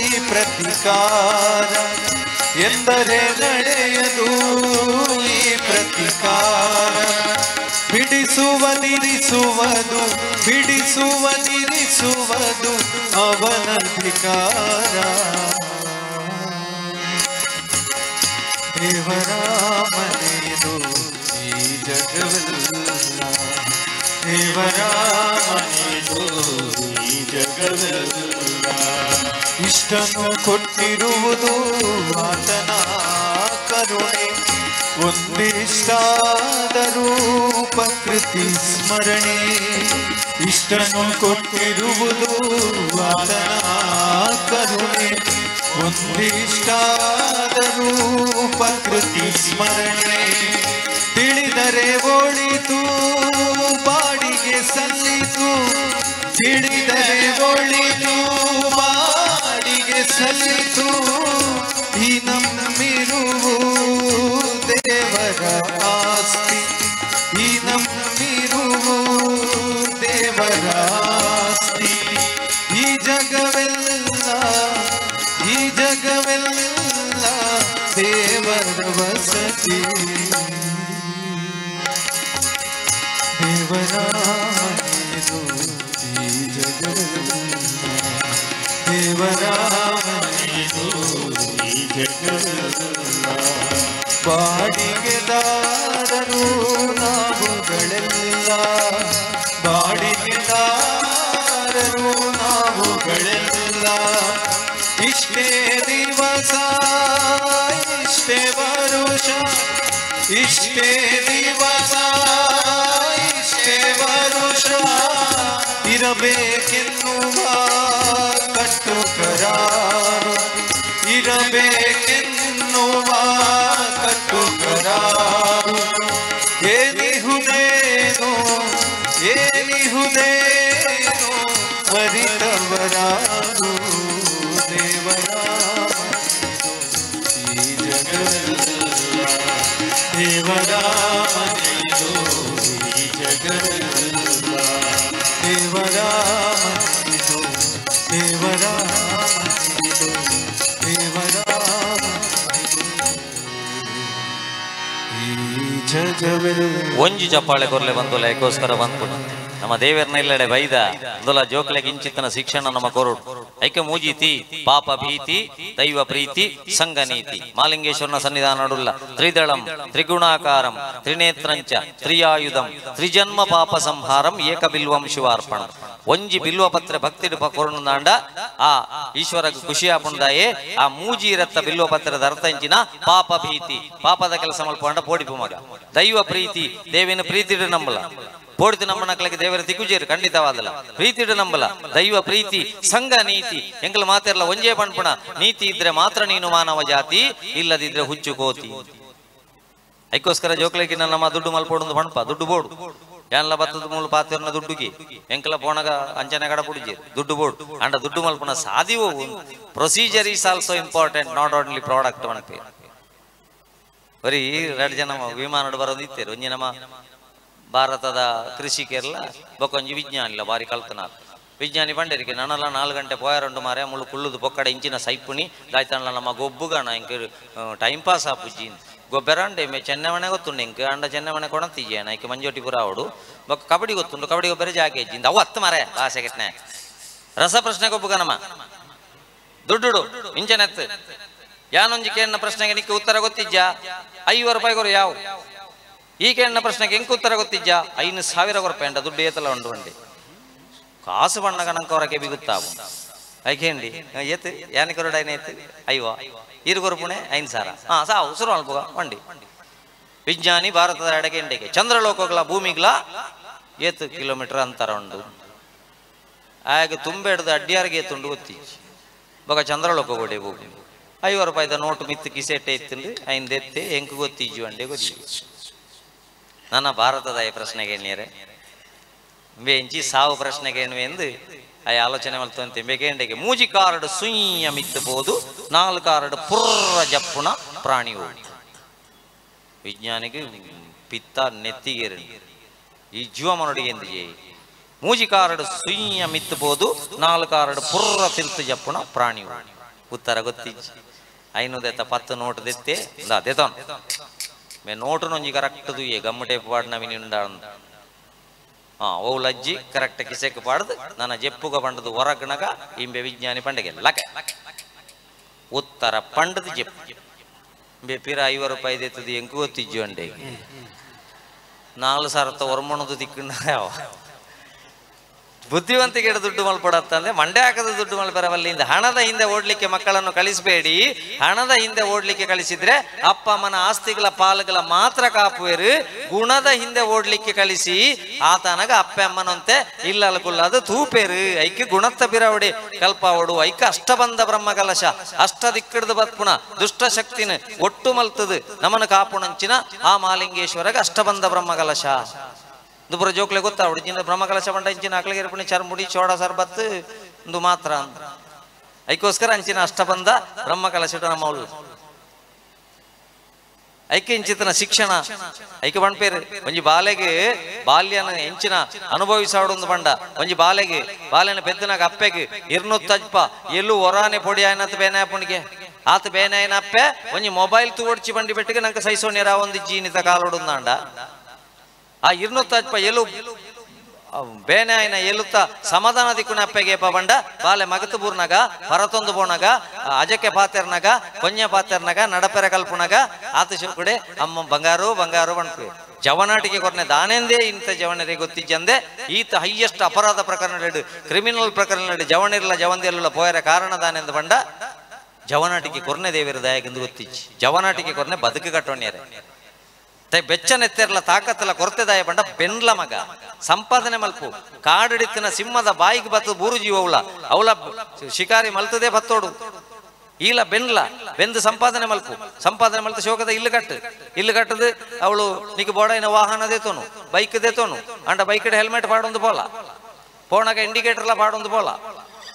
ಈ ಪ್ರತಿಕಾರ ಎಂದರೆ ನಡೆಯದು ಈ ಪ್ರತಿಕಾರ ಬಿಡಿಸುವದಿರಿಸುವುದು ಬಿಡಿಸುವದಿರಿಸುವುದು ಅವನಧಿಕಾರ ದೇವರ ಮನೆಯದು ಈ ಜಗವೆಲ್ಲ ದೇವರ ಮನೆಯದು ಈ ಜಗವೆಲ್ಲ ಇಷ್ಟನ್ನು ಕೊಟ್ಟಿರುವುದು ಆತನ ಕರುಣೆ ಒಂದಿಷ್ಟಾದರೂ ಪ್ರಕೃತಿ ಸ್ಮರಣೆ ಇಷ್ಟನ್ನು ಕೊಟ್ಟಿರುವುದು ಆತನ ಕರುಣೆ ಒಂದಿಷ್ಟಾದರೂ ಪ್ರಕೃತಿ ಸ್ಮರಣೆ ತಿಳಿದರೆ ಒಳಿತು ಬಾಡಿಗೆ ಸಲ್ಲಿತು ತಿಳಿದರೆ ಒಳಿತು ಬಾಡಿಗೆ ಸಲ್ಲಿತು ಈ ನಮ್ಮಿರುವು ದೇವರ ಆಸ್ತಿ ಈ ನಮ್ಮಿರುವು ದೇವರ ಆಸ್ತಿ ಈ ಜಗವೆಲ್ಲ ಈ ಜಗವೆಲ್ಲ ದೇವರ ವಸತಿ ದೇವರ ಮನೆಯದು ಈ ಜಗವೆಲ್ಲ ದೇವರ ಮನೆಯದು ಈ ಜಗವೆಲ್ಲ ಬಾಡಿಗೆದಾರರು ನಾವುಗಳೆಲ್ಲ ಬಾಡಿಗೆದಾರರು ನಾವುಗಳೆಲ್ಲ ಇಷ್ಟೇ ದಿವಸ ಇಷ್ಟೇ ವರುಷ ಇಷ್ಟೇ ದಿವಸ ಇಷ್ಟೇ ವರುಷ ಇರಬೇಕೆನ್ನುವ ಕಟ್ಟುಕರಾರು ಇರಬೇಕೆನ್ನುವ ಕಟ್ಟುಕರಾರು ಏನಿಹುದೇನೋ ಏನಿಹುದೇನೋ ಅರಿತವರಾರು ದೇವರ ಈ ಜಗವೆಲ್ಲ ದೇವರ ಮನೆಯದು ಈ ಜಗವೆಲ್ಲ ದೇವರ ಮನೆಯದು ದೇವರ ಮನೆಯದು ದೇವರ ಈ ಜಗವೆಲ್ಲ. ಒಂಜಿ ಚಪ್ಪಾಳೆ ಕೊರ್ಲೆ ಬಂದು ಲೈಕೋಸ್ಕರ ಬಂದ್ಬಿಡು ನಮ್ಮ ದೇವರನ್ನ ಇಲ್ಲಡೆ ಬೈದ ಮೊದಲ ಜೋಕ್ಲೆಗೆ ಇಂಚಿತನ ಶಿಕ್ಷಣ ನಮ್ಮ ಕೊರಡು ಐಕೆ ಮೂಜಿತಿ ಪಾಪ ಭೀತಿ ದೈವ ಪ್ರೀತಿ ಸಂಗನೀತಿ ಮಾಲಿಂಗೇಶ್ವರನ ಸನ್ನಿಧಾನಡುಲ್ಲ ತ್ರಿದಳಂ ತ್ರಿಗುಣಾಕಾರಂ ತ್ರಿನೇತ್ರಂಚ ತ್ರಿಯಾಯುಧಂ ತ್ರಿಜನ್ಮ ಪಾಪ ಸಂಹಾರಂ ಏಕಬಿಲ್ವಂ ಶಿವಾರ್ಪಣ. ಒಂಜಿ ಬಿಲ್ವ ಪತ್ರೆ ಭಕ್ತಿಡು ಕೊರನುಂದಾಂಡ ಆ ಈಶ್ವರ ಖುಷಿ ಆಪುಂದಾಯೇ ಆ ಮೂಜಿ ರತ್ತ ಬಿಲ್ವ ಪತ್ರದ ಅರ್ಥ ಇಂಚಿನ ಪಾಪ ಭೀತಿ ಪಾಪದ ಕೆಲಸ ಮಲ್ಪಂಡ ಪೋಡಿಪು ಮಗ ದೈವ ಪ್ರೀತಿ ದೇವಿನ ಪ್ರೀತಿಡು ನಂಬಲ ಪೋಡಿತು ನಮ್ಮ ನಕ್ಕಲಿಗೆ ದೇವರ ತಿಕ್ಕುಜೇರು ಖಂಡಿತವಾದಲ್ಲ ಪ್ರೀತಿಡು ನಂಬಲ ದೈವ ಪ್ರೀತಿ ಸಂಘ ನೀತಿ ಎಂಕಲ್ ಮಾತಿರಲ್ಲ ಒಂಜೇ ಪಣ್ಪುಣ ನೀತಿ ಇದ್ರೆ ಮಾತ್ರ ನೀನು ಮಾನವ ಜಾತಿ ಇಲ್ಲದಿದ್ರೆ ಹುಚ್ಚು ಕೋತಿ. ಐಕೋಸ್ಕರ ಜೋಕ್ಲಿಗೆ ನಮ್ಮ ದುಡ್ಡು ಮಲ್ಪೋಡು ಪಣಪ ದುಡ್ಡು ಬೋಡು ಏನ್ಲ ಬತ್ತದ ಮೂಲ ಪಾತಿರ್ನ ದುಡ್ಡುಗೆ ಎಂಕಲ ಪೋಣಗ ಅಂಚನೆ ಕಡ ಪುಡಿಜಿ ದುಡ್ಡು ಬೋಡು ಅಂಡ ದುಡ್ಡು ಮಲ್ಪುಣ ಸಾದಿವು procedure is also important not only product ಮನಪೆ. ಬರೀ ಎರಡು ಜನ ವಿಮಾನಡು ಬರೋದು ಇತ್ತೇರು ಒಂಜಿ ನಮ್ಮ ಭಾರತದ ಕೃಷಿಕೆರ್ಲ ಬೊಕೊಂಜಿ ವಿಜ್ಞಾನಿಲ್ಲ ಬಾರಿ ಕಲ್ತನಾರ್ ವಿಜ್ಞಾನಿ ಪಂಡರಿಗೆ ನನಲ 4 ಗಂಟೆ ಪೋಯಾರುಂಟು ಮಾರೆ ಮುಳು ಕುಳ್ಳುದು ಪೊಕ್ಕಡೆ ಇಂಚಿನ ಸೈಪುಣಿ ದಾಯ್ತಾನಲ ನಮ್ಮ ಗೊಬ್ಬುಗಣ ಇಂಕ ಟೈಮ್ ಪಾಸ್ ಆಪುಜಿ ಗೊಬ್ಬೆರಂಡೆ ಮೇ ಚೆನ್ನೆಮಣೆ ಗೊತ್ತುಂಡು ಇಂಕ ಅಂಡ ಚೆನ್ನೆಮಣೆ ಕೊಣತಿಜೇನ ಐಕೆ ಮಂಜೋಟಿ ಪುರ ಅವಡು ಬೊಕ್ಕ ಕಬಡ್ಡಿ ಗೊತ್ತುಂಡು ಕಬಡ್ಡಿ ಒಬ್ಬರೇ ಜಾಗೆ ಇಜ್ಜಿಂದ ಅವು ಹತ್ತು ಮರೆ ಭಾಷೆಗೆಟ್ನೆ ರಸಪ್ರಶ್ನೆ ಗೊಬ್ಬುಗ ನಮ್ಮ ದುಡ್ಡು ಇಂಚನೆತ್ತು ಯಾನೊಂಜಿ ಕೇಳಿನ ಪ್ರಶ್ನೆಗೆ ನಿಕ್ಕೆ ಉತ್ತರ ಗೊತ್ತಿಜ್ಜಾ 50 ರೂಪಾಯಿ ಕೊರು ಯಾವ ಈ ಕೇಳಿನ ಪ್ರಶ್ನೆಗೆ ಎಂಕ್ ಉತ್ತರ ಗೊತ್ತಿಜ್ಜಾ 5,000 ರೂಪಾಯಿ ಅಂಡ ದುಡ್ಡು ಏತಲ ಉಂಡು ಬಂಡಿ ಕಾಸು ಬಣ್ಣಗ ನಂಗೆ ಅವರಕ್ಕೆ ಬಿಗುತ್ತಾವು ಐಕೇಂಡಿ ಏತು ಯಾನಿ ಕೊರಡು ಐನ ಏತು ಐವ ಇರು ಕೊರಪುಣೆ 5,000 ಹಾ ಸಾವು ಸುರು ಅಲ್ಪುಗ ಬಂಡಿ ವಿಜ್ಞಾನಿ ಭಾರತದ ಎಡಗೆಂಡೆಗೆ ಚಂದ್ರಲೋಕಗಳ ಭೂಮಿಗಳ ಏತು ಕಿಲೋಮೀಟರ್ ಅಂತರ ಉಂಡು ಆಗ ತುಂಬೆಡ್ದು ಅಡ್ಡಿಯಾರಿಗೆ ಏತುಂಡು ಗೊತ್ತಿಜ್ಜಿ ಬೊಕ ಚಂದ್ರಲೋಕ ಕೊಡೆ ಭೂಮಿ 50 ರೂಪಾಯಿದ ನೋಟು ಮಿತ್ತು ಕಿಸೆಟ್ಟೆ ಇತ್ತುಂಡು ಐಂದ ಎತ್ತೆ ಎಂಕು ಗೊತ್ತಿಜ್ಜು ಅಂಡೆ ಗೊತ್ತಿ ನನ್ನ ಭಾರತದ ಈ ಪ್ರಶ್ನೆಗೆ ಎಣ್ಣಿಯರೆ ಇಂಚಿ ಸಾವು ಪ್ರಶ್ನೆಗೆ ಎಣ್ಣುವೆ ಎಂದು ಆ ಆಲೋಚನೆ ಮಲ್ತಂತೆ ಬೇಕೇಂಡೆಗೆ ಮೂಜಿ ಕಾರಡು ಸುಯ್ಯ ಮಿತ್ತು ಬೋದು 4 ಕಾರಡು ಪುರ್ರ ಜಪ್ಪುಣ ಪ್ರಾಣಿ ಹೋಗಿ ವಿಜ್ಞಾನಿಗೆ ಪಿತ್ತ ನೆತ್ತಿಗೇರು ಈ ಜೀವಮನುಡಿಗೆ ಎಂದು ಮೂಜಿ ಕಾರಡು ಸುಯ್ಯ ಮಿತ್ತು ಬೋದು 4 ಕಾರಡು ಪುರ್ರ ತಿರ್ತು ಜಪ್ಪುಣ ಪ್ರಾಣಿ ಹೋಗಿ ಉತ್ತರ ಗೊತ್ತಿಜ್ಜಿ 5 ದೆತ್ತ 10 ನೋಟು ದೆತ್ತೆ ದೇತಾನು ಮೇ ನೋಟು ನೊಂಜಿ ಕರೆಕ್ಟ್ ದುಯ್ಯೆ ಗಮ್ಮ ಟೇಪ್ ಪಾಡ್ ನವಿನಿ ಉಂಡ ಹಾ ಓ ಲಜ್ಜಿ ಕರೆಕ್ಟ್ ಕಿಸೆಕ್ ಪಾಡ್ದು ನನ್ನ ಜೆಪ್ಪುಗ ಪಂಡದು ಹೊರಗಣಗ ಇಂಬೆ ವಿಜ್ಞಾನಿ ಪಂಡಗೆ ಲಕ ಉತ್ತರ ಪಂಡದು ಜೆಪ್ಪು ಇಂಬೆ ಪಿರ 50 ರೂಪಾಯಿ ದೆತ್ತದು ಎಂಕು ಗೊತ್ತಿಜ್ಜು ಅಂಡೆ 4 ಸಾವಿರದ ಒರ್ಮಣದು ತಿಕ್ಕಂಡ ಬುದ್ಧಿವಂತಿಕೆ ದುಡ್ಡು ಮಲ್ಪಡತ್ತಂದ್ರೆ ಮಂಡೆ ಹಾಕದ ದುಡ್ಡು ಮಲ್ಪರವಲ್ಲಿಂದ ಹಣದ ಹಿಂದೆ ಓಡ್ಲಿಕ್ಕೆ ಮಕ್ಕಳನ್ನು ಕಳಿಸಬೇಡಿ. ಹಣದ ಹಿಂದೆ ಓಡ್ಲಿಕ್ಕೆ ಕಳಿಸಿದ್ರೆ ಅಪ್ಪ ಅಮ್ಮನ ಆಸ್ತಿಗಳ ಪಾಲುಗಳ ಮಾತ್ರ ಕಾಪುವೇರು. ಗುಣದ ಹಿಂದೆ ಓಡ್ಲಿಕ್ಕೆ ಕಳಿಸಿ ಆತನಗ ಅಪ್ಪ ಅಮ್ಮನಂತೆ ಇಲ್ಲಲ್ಲ ಕುಲ್ಲದು ತೂಪೇರು. ಐಕೆ ಗುಣತ್ತ ಬಿರವಡಿ ಕಲ್ಪಾವಡು ಐಕ ಅಷ್ಟಬಂಧ ಬ್ರಹ್ಮ ಕಲಶ ಅಷ್ಟ ದಿಕ್ಕಡ್ದು ಬತ್ಪುಣ ದುಷ್ಟಶಕ್ತಿನ ಒಟ್ಟು ಮಲ್ತದು ನಮನ ಕಾಪುಣಂಚಿನ ಆ ಮಾಲಿಂಗೇಶ್ವರಗ ಅಷ್ಟಬಂಧ ಬ್ರಹ್ಮ ಕಲಶ. ದುಬ್ಬರ ಜೋಕ್ಲೆ ಗೊತ್ತಾ ಹುಡುಗಿನ ಬ್ರಹ್ಮಕಲಶ ಬಂಡ ಇಂಚಿನ ಆಕಳಿಗೆ ಇರ್ಪಣಿ ಚರ್ಮುಡಿ ಚೋಡ ಸರ್ಬತ್ ಒಂದು ಮಾತ್ರ ಅಂತ ಐಕೋಸ್ಕರ ಅಂಚಿನ ಅಷ್ಟಬಂಧ ಬ್ರಹ್ಮಕಲಶ ನಮ್ಮ ಅವಳು ಐಕೆ ಇಂಚಿತನ ಶಿಕ್ಷಣ ಐಕೆ ಬಂಡ್ಪೇರು ಒಂಜಿ ಬಾಲೆಗೆ ಬಾಲ್ಯನ ಎಂಚಿನ ಅನುಭವಿಸಾಡೊಂದು ಬಂಡ ಒಂಜಿ ಬಾಲೆಗೆ ಬಾಲ್ಯನ ಪೆದ್ದನಾಗ ಅಪ್ಪೆಗೆ ಇರ್ನೊತ್ತಜ್ಪ ಎಲ್ಲೂ ಹೊರಾನೆ ಪೊಡಿ ಆಯ್ನತ್ ಬೇನೆ ಅಪ್ಪನಿಗೆ ಆತ ಬೇನೆ ಆಯ್ನ ಅಪ್ಪೆ ಒಂಜಿ ಮೊಬೈಲ್ ತೂವಡ್ಚಿ ಬಂಡಿ ಬೆಟ್ಟಿಗೆ ನಂಗೆ ಸೈಸೋಣ್ಯರ ಒಂದು ಜೀನಿತ ಕಾಲೋಡುಂದಾಂಡ ಆ ಇರ್ನೊತ್ತಜ್ಪ ಎಲ್ಲೂ ಬೇನೆ ಆಯ್ನ ಎಲ್ಲುತ್ತ ಸಮಾಧಾನ ದಿಕ್ಕುನ ಅಪ್ಪೆಗೆ ಬಂಡ ಬಾಲೆ ಮಗತು ಬೂರ್ನಾಗ ಹೊರತೊಂದು ಬೋನಾಗ ಅಜಕ್ಕೆ ಪಾತೆರ್ನಾಗ ಕೊನ್ಯ ಪಾತೆರ್ನಾಗ ನಡಪೆರ ಕಲ್ಪುನಾಗ ಆತ ಶಿವಕಡೆ ಅಮ್ಮ ಬಂಗಾರು ಬಂಗಾರು ಬಂಡ್ಪೆ ಜವನಾಟಿಗೆ ಕೊರನೆ ದಾನೆಂದೇ ಇಂಥ ಜವನರಿಗೆ ಗೊತ್ತಿಜ್ಜಂದೆ ಈತ ಹೈಯೆಸ್ಟ್ ಅಪರಾಧ ಪ್ರಕರಣ ಕ್ರಿಮಿನಲ್ ಪ್ರಕರಣ ಜವನಿರಲ್ಲ ಜವಂದೆಲ್ಲ ಪೋಯರ ಕಾರಣ ದಾನೆಂದು ಬಂಡ ಜವನಾಟಿಗೆ ಕೊರನೆ ದೇವಿರ ದಯಗೆಂದು ಗೊತ್ತಿಜ್ಜಿ. ಜವನಾಟಿಗೆ ಕೊರನೆ ಬದುಕು ಕಟ್ಟೋಣ್ಯರೆ ಬೆಚ್ಚನೆತ್ತಿರಲ ತಾಕತ್ತಲ ಕೊರತೆದಾಯ ಬಂಡ ಬೆನ್ಲ ಮಗ ಸಂಪಾದನೆ ಮಲ್ಪು ಕಾಡಿಡಿತ್ತಿನ ಸಿಂಹದ ಬಾಯಿಗೆ ಬತ್ತು ಬೂರು ಜೀವ ಅವಳ ಅವಳ ಶಿಕಾರಿ ಮಲ್ತದೆ ಬತ್ತೋಡು ಈಲ ಬೆನ್ಲ ಬೆಂದು ಸಂಪಾದನೆ ಮಲ್ಪು ಸಂಪಾದನೆ ಮಲ್ತು ಶೋಕದ ಇಲ್ಲು ಕಟ್ಟು ಇಲ್ಲು ಕಟ್ಟದು ಅವಳು ನಿಕ್ ಬೋಡೈನ ವಾಹನ ದೇತೋನು ಬೈಕ್ ದೇತೋನು ಅಂಡ ಬೈಕ್ ಹೆಲ್ಮೆಟ್ ಪಾಡೊಂದು ಪೋಲ ಪೋಣಗ ಇಂಡಿಕೇಟರ್ಲ ಪಾಡೊಂದು ಪೋಲ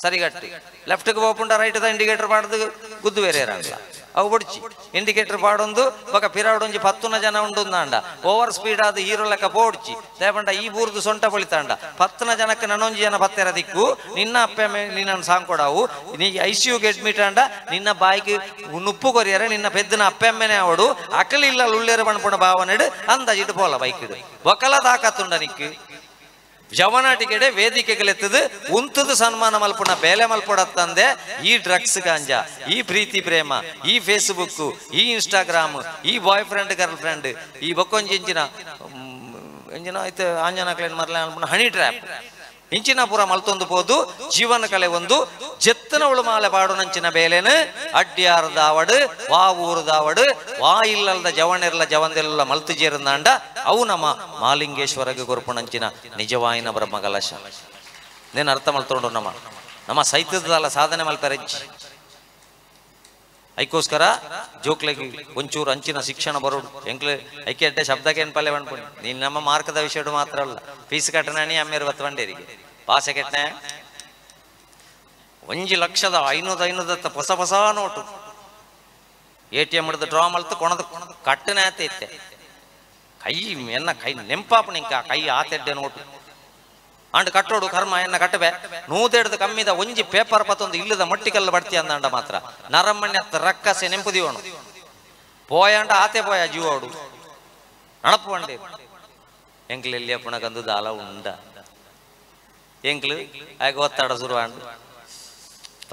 ಸರಿಗಟ್ಟಿ ಲೆಫ್ಟ್ಗೆ ಹೋಗ್ಪುಂಡ ರೈಟ್ದ ಇಂಡಿಕೇಟರ್ ಪಾಡ್ದು ಗುದ್ದು ಬೇರೆ ಇರಂಗಿಲ್ಲ ಅವು ಬುಡ್ಚಿ ಇಂಡಿಕೇಟರ್ ಪಾಡೊಂದು ಬೊಕ ಪಿರಾಡೊಂಜಿ 10 ಜನ ಉಂಡುಂದಾಂಡ ಓವರ್ ಸ್ಪೀಡ್ ಆದ ಹೀರೋ ಲೆಕ್ಕ ಪೋಡ್ಚಿ ದೇಪಂಡ ಈ ಬೂರ್ದು ಸೊಂಟ ಬಳಿತಾಂಡ 10 ಜನಕ್ಕೆ ನನೊಂಜಿ ಜನ ಪತ್ತೆರ ದಿಕ್ಕು ನಿನ್ನ ಅಪ್ಪೆ ನಿನ್ನನ್ನು ಸಾಂಕೊಡಾವು ನೀ I C ಯುಗೆ ಅಡ್ಮಿಟ್ ಆಂಡ ನಿನ್ನ ಬಾಯಿಗೆ ನುಪ್ಪು ಕೊರಿಯರೆ ನಿನ್ನ ಪೆದ್ದನ ಅಪ್ಪೆ ಅಮ್ಮೆನೆ ಅವಡು ಅಕಲಿಲ್ಲ ಉಳ್ಳೇರು ಬಣ್ಪುಣ ಭಾವನೆಡು ಅಂದಾಜಿಟ್ಟು ಪೋಲ ಬೈಕಿಡು ಬೊಕಲ ತಾಕತ್ತುಂಡ ನಿಕ್ಕು ಜವನಾಟಿಕೆಡೆ ವೇದಿಕೆಗಳೆತ್ತದು ಉಂತದು ಸನ್ಮಾನ ಮಲ್ಪುಣ ಬೇಲೆ ಮಲ್ಪಡತ್ತಂದೆ ಈ ಡ್ರಗ್ಸ್ ಗಾಂಜಾ ಈ ಪ್ರೀತಿ ಪ್ರೇಮ ಈ ಫೇಸ್ಬುಕ್ ಈ ಇನ್ಸ್ಟಾಗ್ರಾಮ್ ಈ boy friend girl friend ಈ ಬೊಕ್ಕೊಂಜಿ ಇಂಚಿನ ಇಂಚಿನ ಆಯ್ತು ಆಂಜನ ಕ್ಲೇನ್ ಮರ್ಲೆ ಅನ್ಪುಣ ಹನಿ ಟ್ರ್ಯಾಪ್ ಇಂಚಿನ ಪೂರ ಮಲ್ತೊಂದು ಪೋದು ಜೀವನ ಕಲೆ ಒಂದು ಜೆತ್ತನ ಉಳುಮಾಲೆ ಪಾಡುನಂಚಿನ ಬೇಲೆನು ಅಡ್ಡಿಯಾರದಾವಡು ವಾ ಊರುದಾವಡು ವಾ ಇಲ್ಲಲ್ದ ಜವನಿರ್ಲ ಜವಂದೆಲ್ಲ ಮಲ್ತು ಜೇರಂದಾಂಡ ಅವು ನಮ್ಮ ಮಾಲಿಂಗೇಶ್ವರಗೆ ಕೊರ್ಪುಣಂಚಿನ ನಿಜವಾಯಿನ ಬ್ರಹ್ಮಕಲಶ. ನೇನು ಅರ್ಥ ಮಲ್ತೊಂಡು ನಮ್ಮ ನಮ್ಮ ಸೈತ್ಯದಲ್ಲ ಸಾಧನೆ ಮಲ್ಪೆರಜ್ಜಿ ಐಕೋಸ್ಕರ ಜೋಕ್ಲೆಗೆ ಒಂಚೂರು ಅಂಚಿನ ಶಿಕ್ಷಣ ಬರೋಡು ಎಂಕ್ಲೆ ಐಕೆ ಅಡ್ಡೆ ಶಬ್ದಕ್ಕೆ ಏನು ಪಲ್ಲೆ ಬಂದ್ಕೊಂಡು ನೀನು ನಮ್ಮ ಮಾರ್ಕದ ವಿಷಯಡು ಮಾತ್ರ ಅಲ್ಲ ಫೀಸ್ ಕಟ್ಟನಾಣಿ ಅಮ್ಮೇರು ಬತ್ತವಂಡೇರಿಗೆ ಪಾಸೆ ಕೆಟ್ಟನೆ 1,00,500 500 ಹೊಸ ಹೊಸ note A T M ಹಿಡಿದು ಡ್ರಾ ಮಲ್ತು ಕೊಣದು ಕಟ್ಟನೆ ಆತ ಇತ್ತೆ ಕೈ ಎನ್ನ ಕೈ ನೆಂಪಾಪು ನಿಂಕ ಕೈ ಆತೆಡ್ಡೆ ನೋಟು ಅಂಡ್ ಕಟ್ಟೋಡು ಕರ್ಮ ಎನ್ನ ಕಟ್ಟಬೆ ನೂದೆಡ್ದು ಕಮ್ಮಿದ ಒಂಜಿ ಪೇಪರ್ ಪತ್ತೊಂದು ಇಲ್ಲದ ಮಟ್ಟಿಕಲ್ಲ ಬಡ್ತಿ ಅಂದಾಂಡ ಮಾತ್ರ ನರಮಣ್ಯ ರಕ್ಕಸೆ ನೆಂಪುದಿವನು ಪೋಯಾಂಡ ಆತೆ ಪೋಯ ಜೀವೋಡು ನಡಪು ಬಂಡೆ ಎಂಕ್ಲು ಎಲ್ಲಿ ಅಪ್ಪಣಕಂದು ದಾಲ ಉಂಡ ಎಂಕ್ಲು ಆಗ ಒತ್ತಡ ಶುರು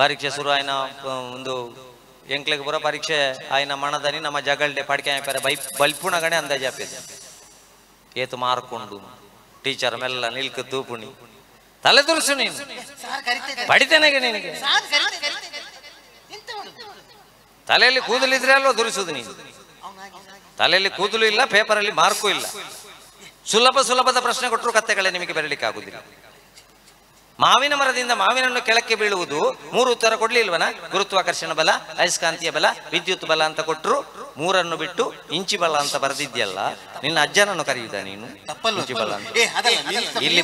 ಪರೀಕ್ಷೆ ಶುರು ಆಯ್ನ ಒಂದು ಎಂಕ್ಲೆಗ್ ಪೂರ ಪರೀಕ್ಷೆ ಆಯ್ನ ಮಣದನಿ ನಮ್ಮ ಜಗಲ್ಡೆ ಪಡಿಕೆ ಪೇರ ಬೈ ಬಲ್ಪುಣಗಣೆ ಅಂದಾಜು ಆಪೇದೆ ಏತು ಮಾರ್ಕೊಂಡು ಟೀಚರ್ ಮೆಲ್ಲ ನಿಲ್ಕ ತೂಪುಣಿ ತಲೆ ತುರುಸು ನೀನು ಪಡಿತೇನೆ ನಿನಗೆ ತಲೆಯಲ್ಲಿ ಕೂದಲಿದ್ರೆ ಅಲ್ವಾ ದುರಿಸುದು ನೀನು ತಲೆಯಲ್ಲಿ ಕೂದಲು ಇಲ್ಲ ಪೇಪರಲ್ಲಿ ಮಾರ್ಕು ಇಲ್ಲ ಸುಲಭ ಸುಲಭದ ಪ್ರಶ್ನೆ ಕೊಟ್ಟರು ಕತ್ತೆಗಳೇ ನಿಮಗೆ ಬರಲಿಕ್ಕೆ ಆಗುದಿಲ್ಲ. ಮಾವಿನ ಮರದಿಂದ ಮಾವಿನನ್ನು ಕೆಳಕ್ಕೆ ಬೀಳುವುದು ಮೂರು ಉತ್ತರ ಕೊಡ್ಲಿಲ್ವನ? ಗುರುತ್ವಾಕರ್ಷಣ ಬಲ, ಅಯಸ್ಕಾಂತೀಯ ಬಲ, ವಿದ್ಯುತ್ ಬಲ ಅಂತ ಕೊಟ್ಟರು ಮೂರನ್ನು ಬಿಟ್ಟು ಇಂಚಿ ಬಲ ಅಂತ ಬರೆದಿದ್ಯಲ್ಲ, ನಿನ್ನ ಅಜ್ಜನನ್ನು ಕರೆಯುದ ನೀನು ಇಂಚಿ ಬಲ ಅಂತ? ಇಲ್ಲಿ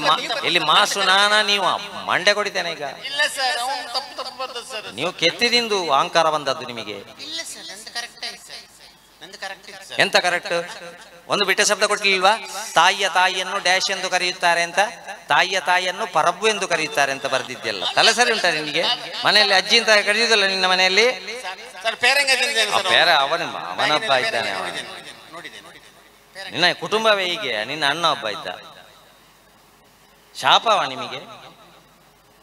ಇಲ್ಲಿ ಮಾಸು ನಾನಾ ನೀವು ಮಂಡೆ ಕೊಡಿತೇನೆ ಈಗ. ನೀವು ಕೆತ್ತಿದಿಂದು ಅಹಂಕಾರ ಬಂದದ್ದು ನಿಮಗೆ. ಎಂತ ಕರೆಕ್ಟ್? ಒಂದು ಬಿಟ್ಟ ಶಬ್ದ ಕೊಟ್ಟಿಲ್ವಾ? ತಾಯಿಯ ತಾಯಿಯನ್ನು ಡ್ಯಾಶ್ ಎಂದು ಕರೆಯುತ್ತಾರೆ ಅಂತ, ತಾಯಿಯ ತಾಯಿಯನ್ನು ಪರಬ್ಬು ಎಂದು ಕರೆಯುತ್ತಾರೆ ಅಂತ ಬರೆದಿದ್ಯಲ್ಲ, ತಲೆ ಸರಿ ಉಂಟಾ ನಿನಗೆ? ಮನೆಯಲ್ಲಿ ಅಜ್ಜಿ ಅಂತ ಕರೆಯುವುದಿಲ್ಲ ನಿನ್ನ ಮನೆಯಲ್ಲಿ? ಬೇರೆ ಅವನ ಅವನೊಬ್ಬ ಇದ್ದಾನೆ, ನಿನ್ನ ಕುಟುಂಬವೇ ಹೀಗೆ, ನಿನ್ನ ಅಣ್ಣ ಒಬ್ಬ ಇದ್ದ, ಶಾಪವ ನಿಮಗೆ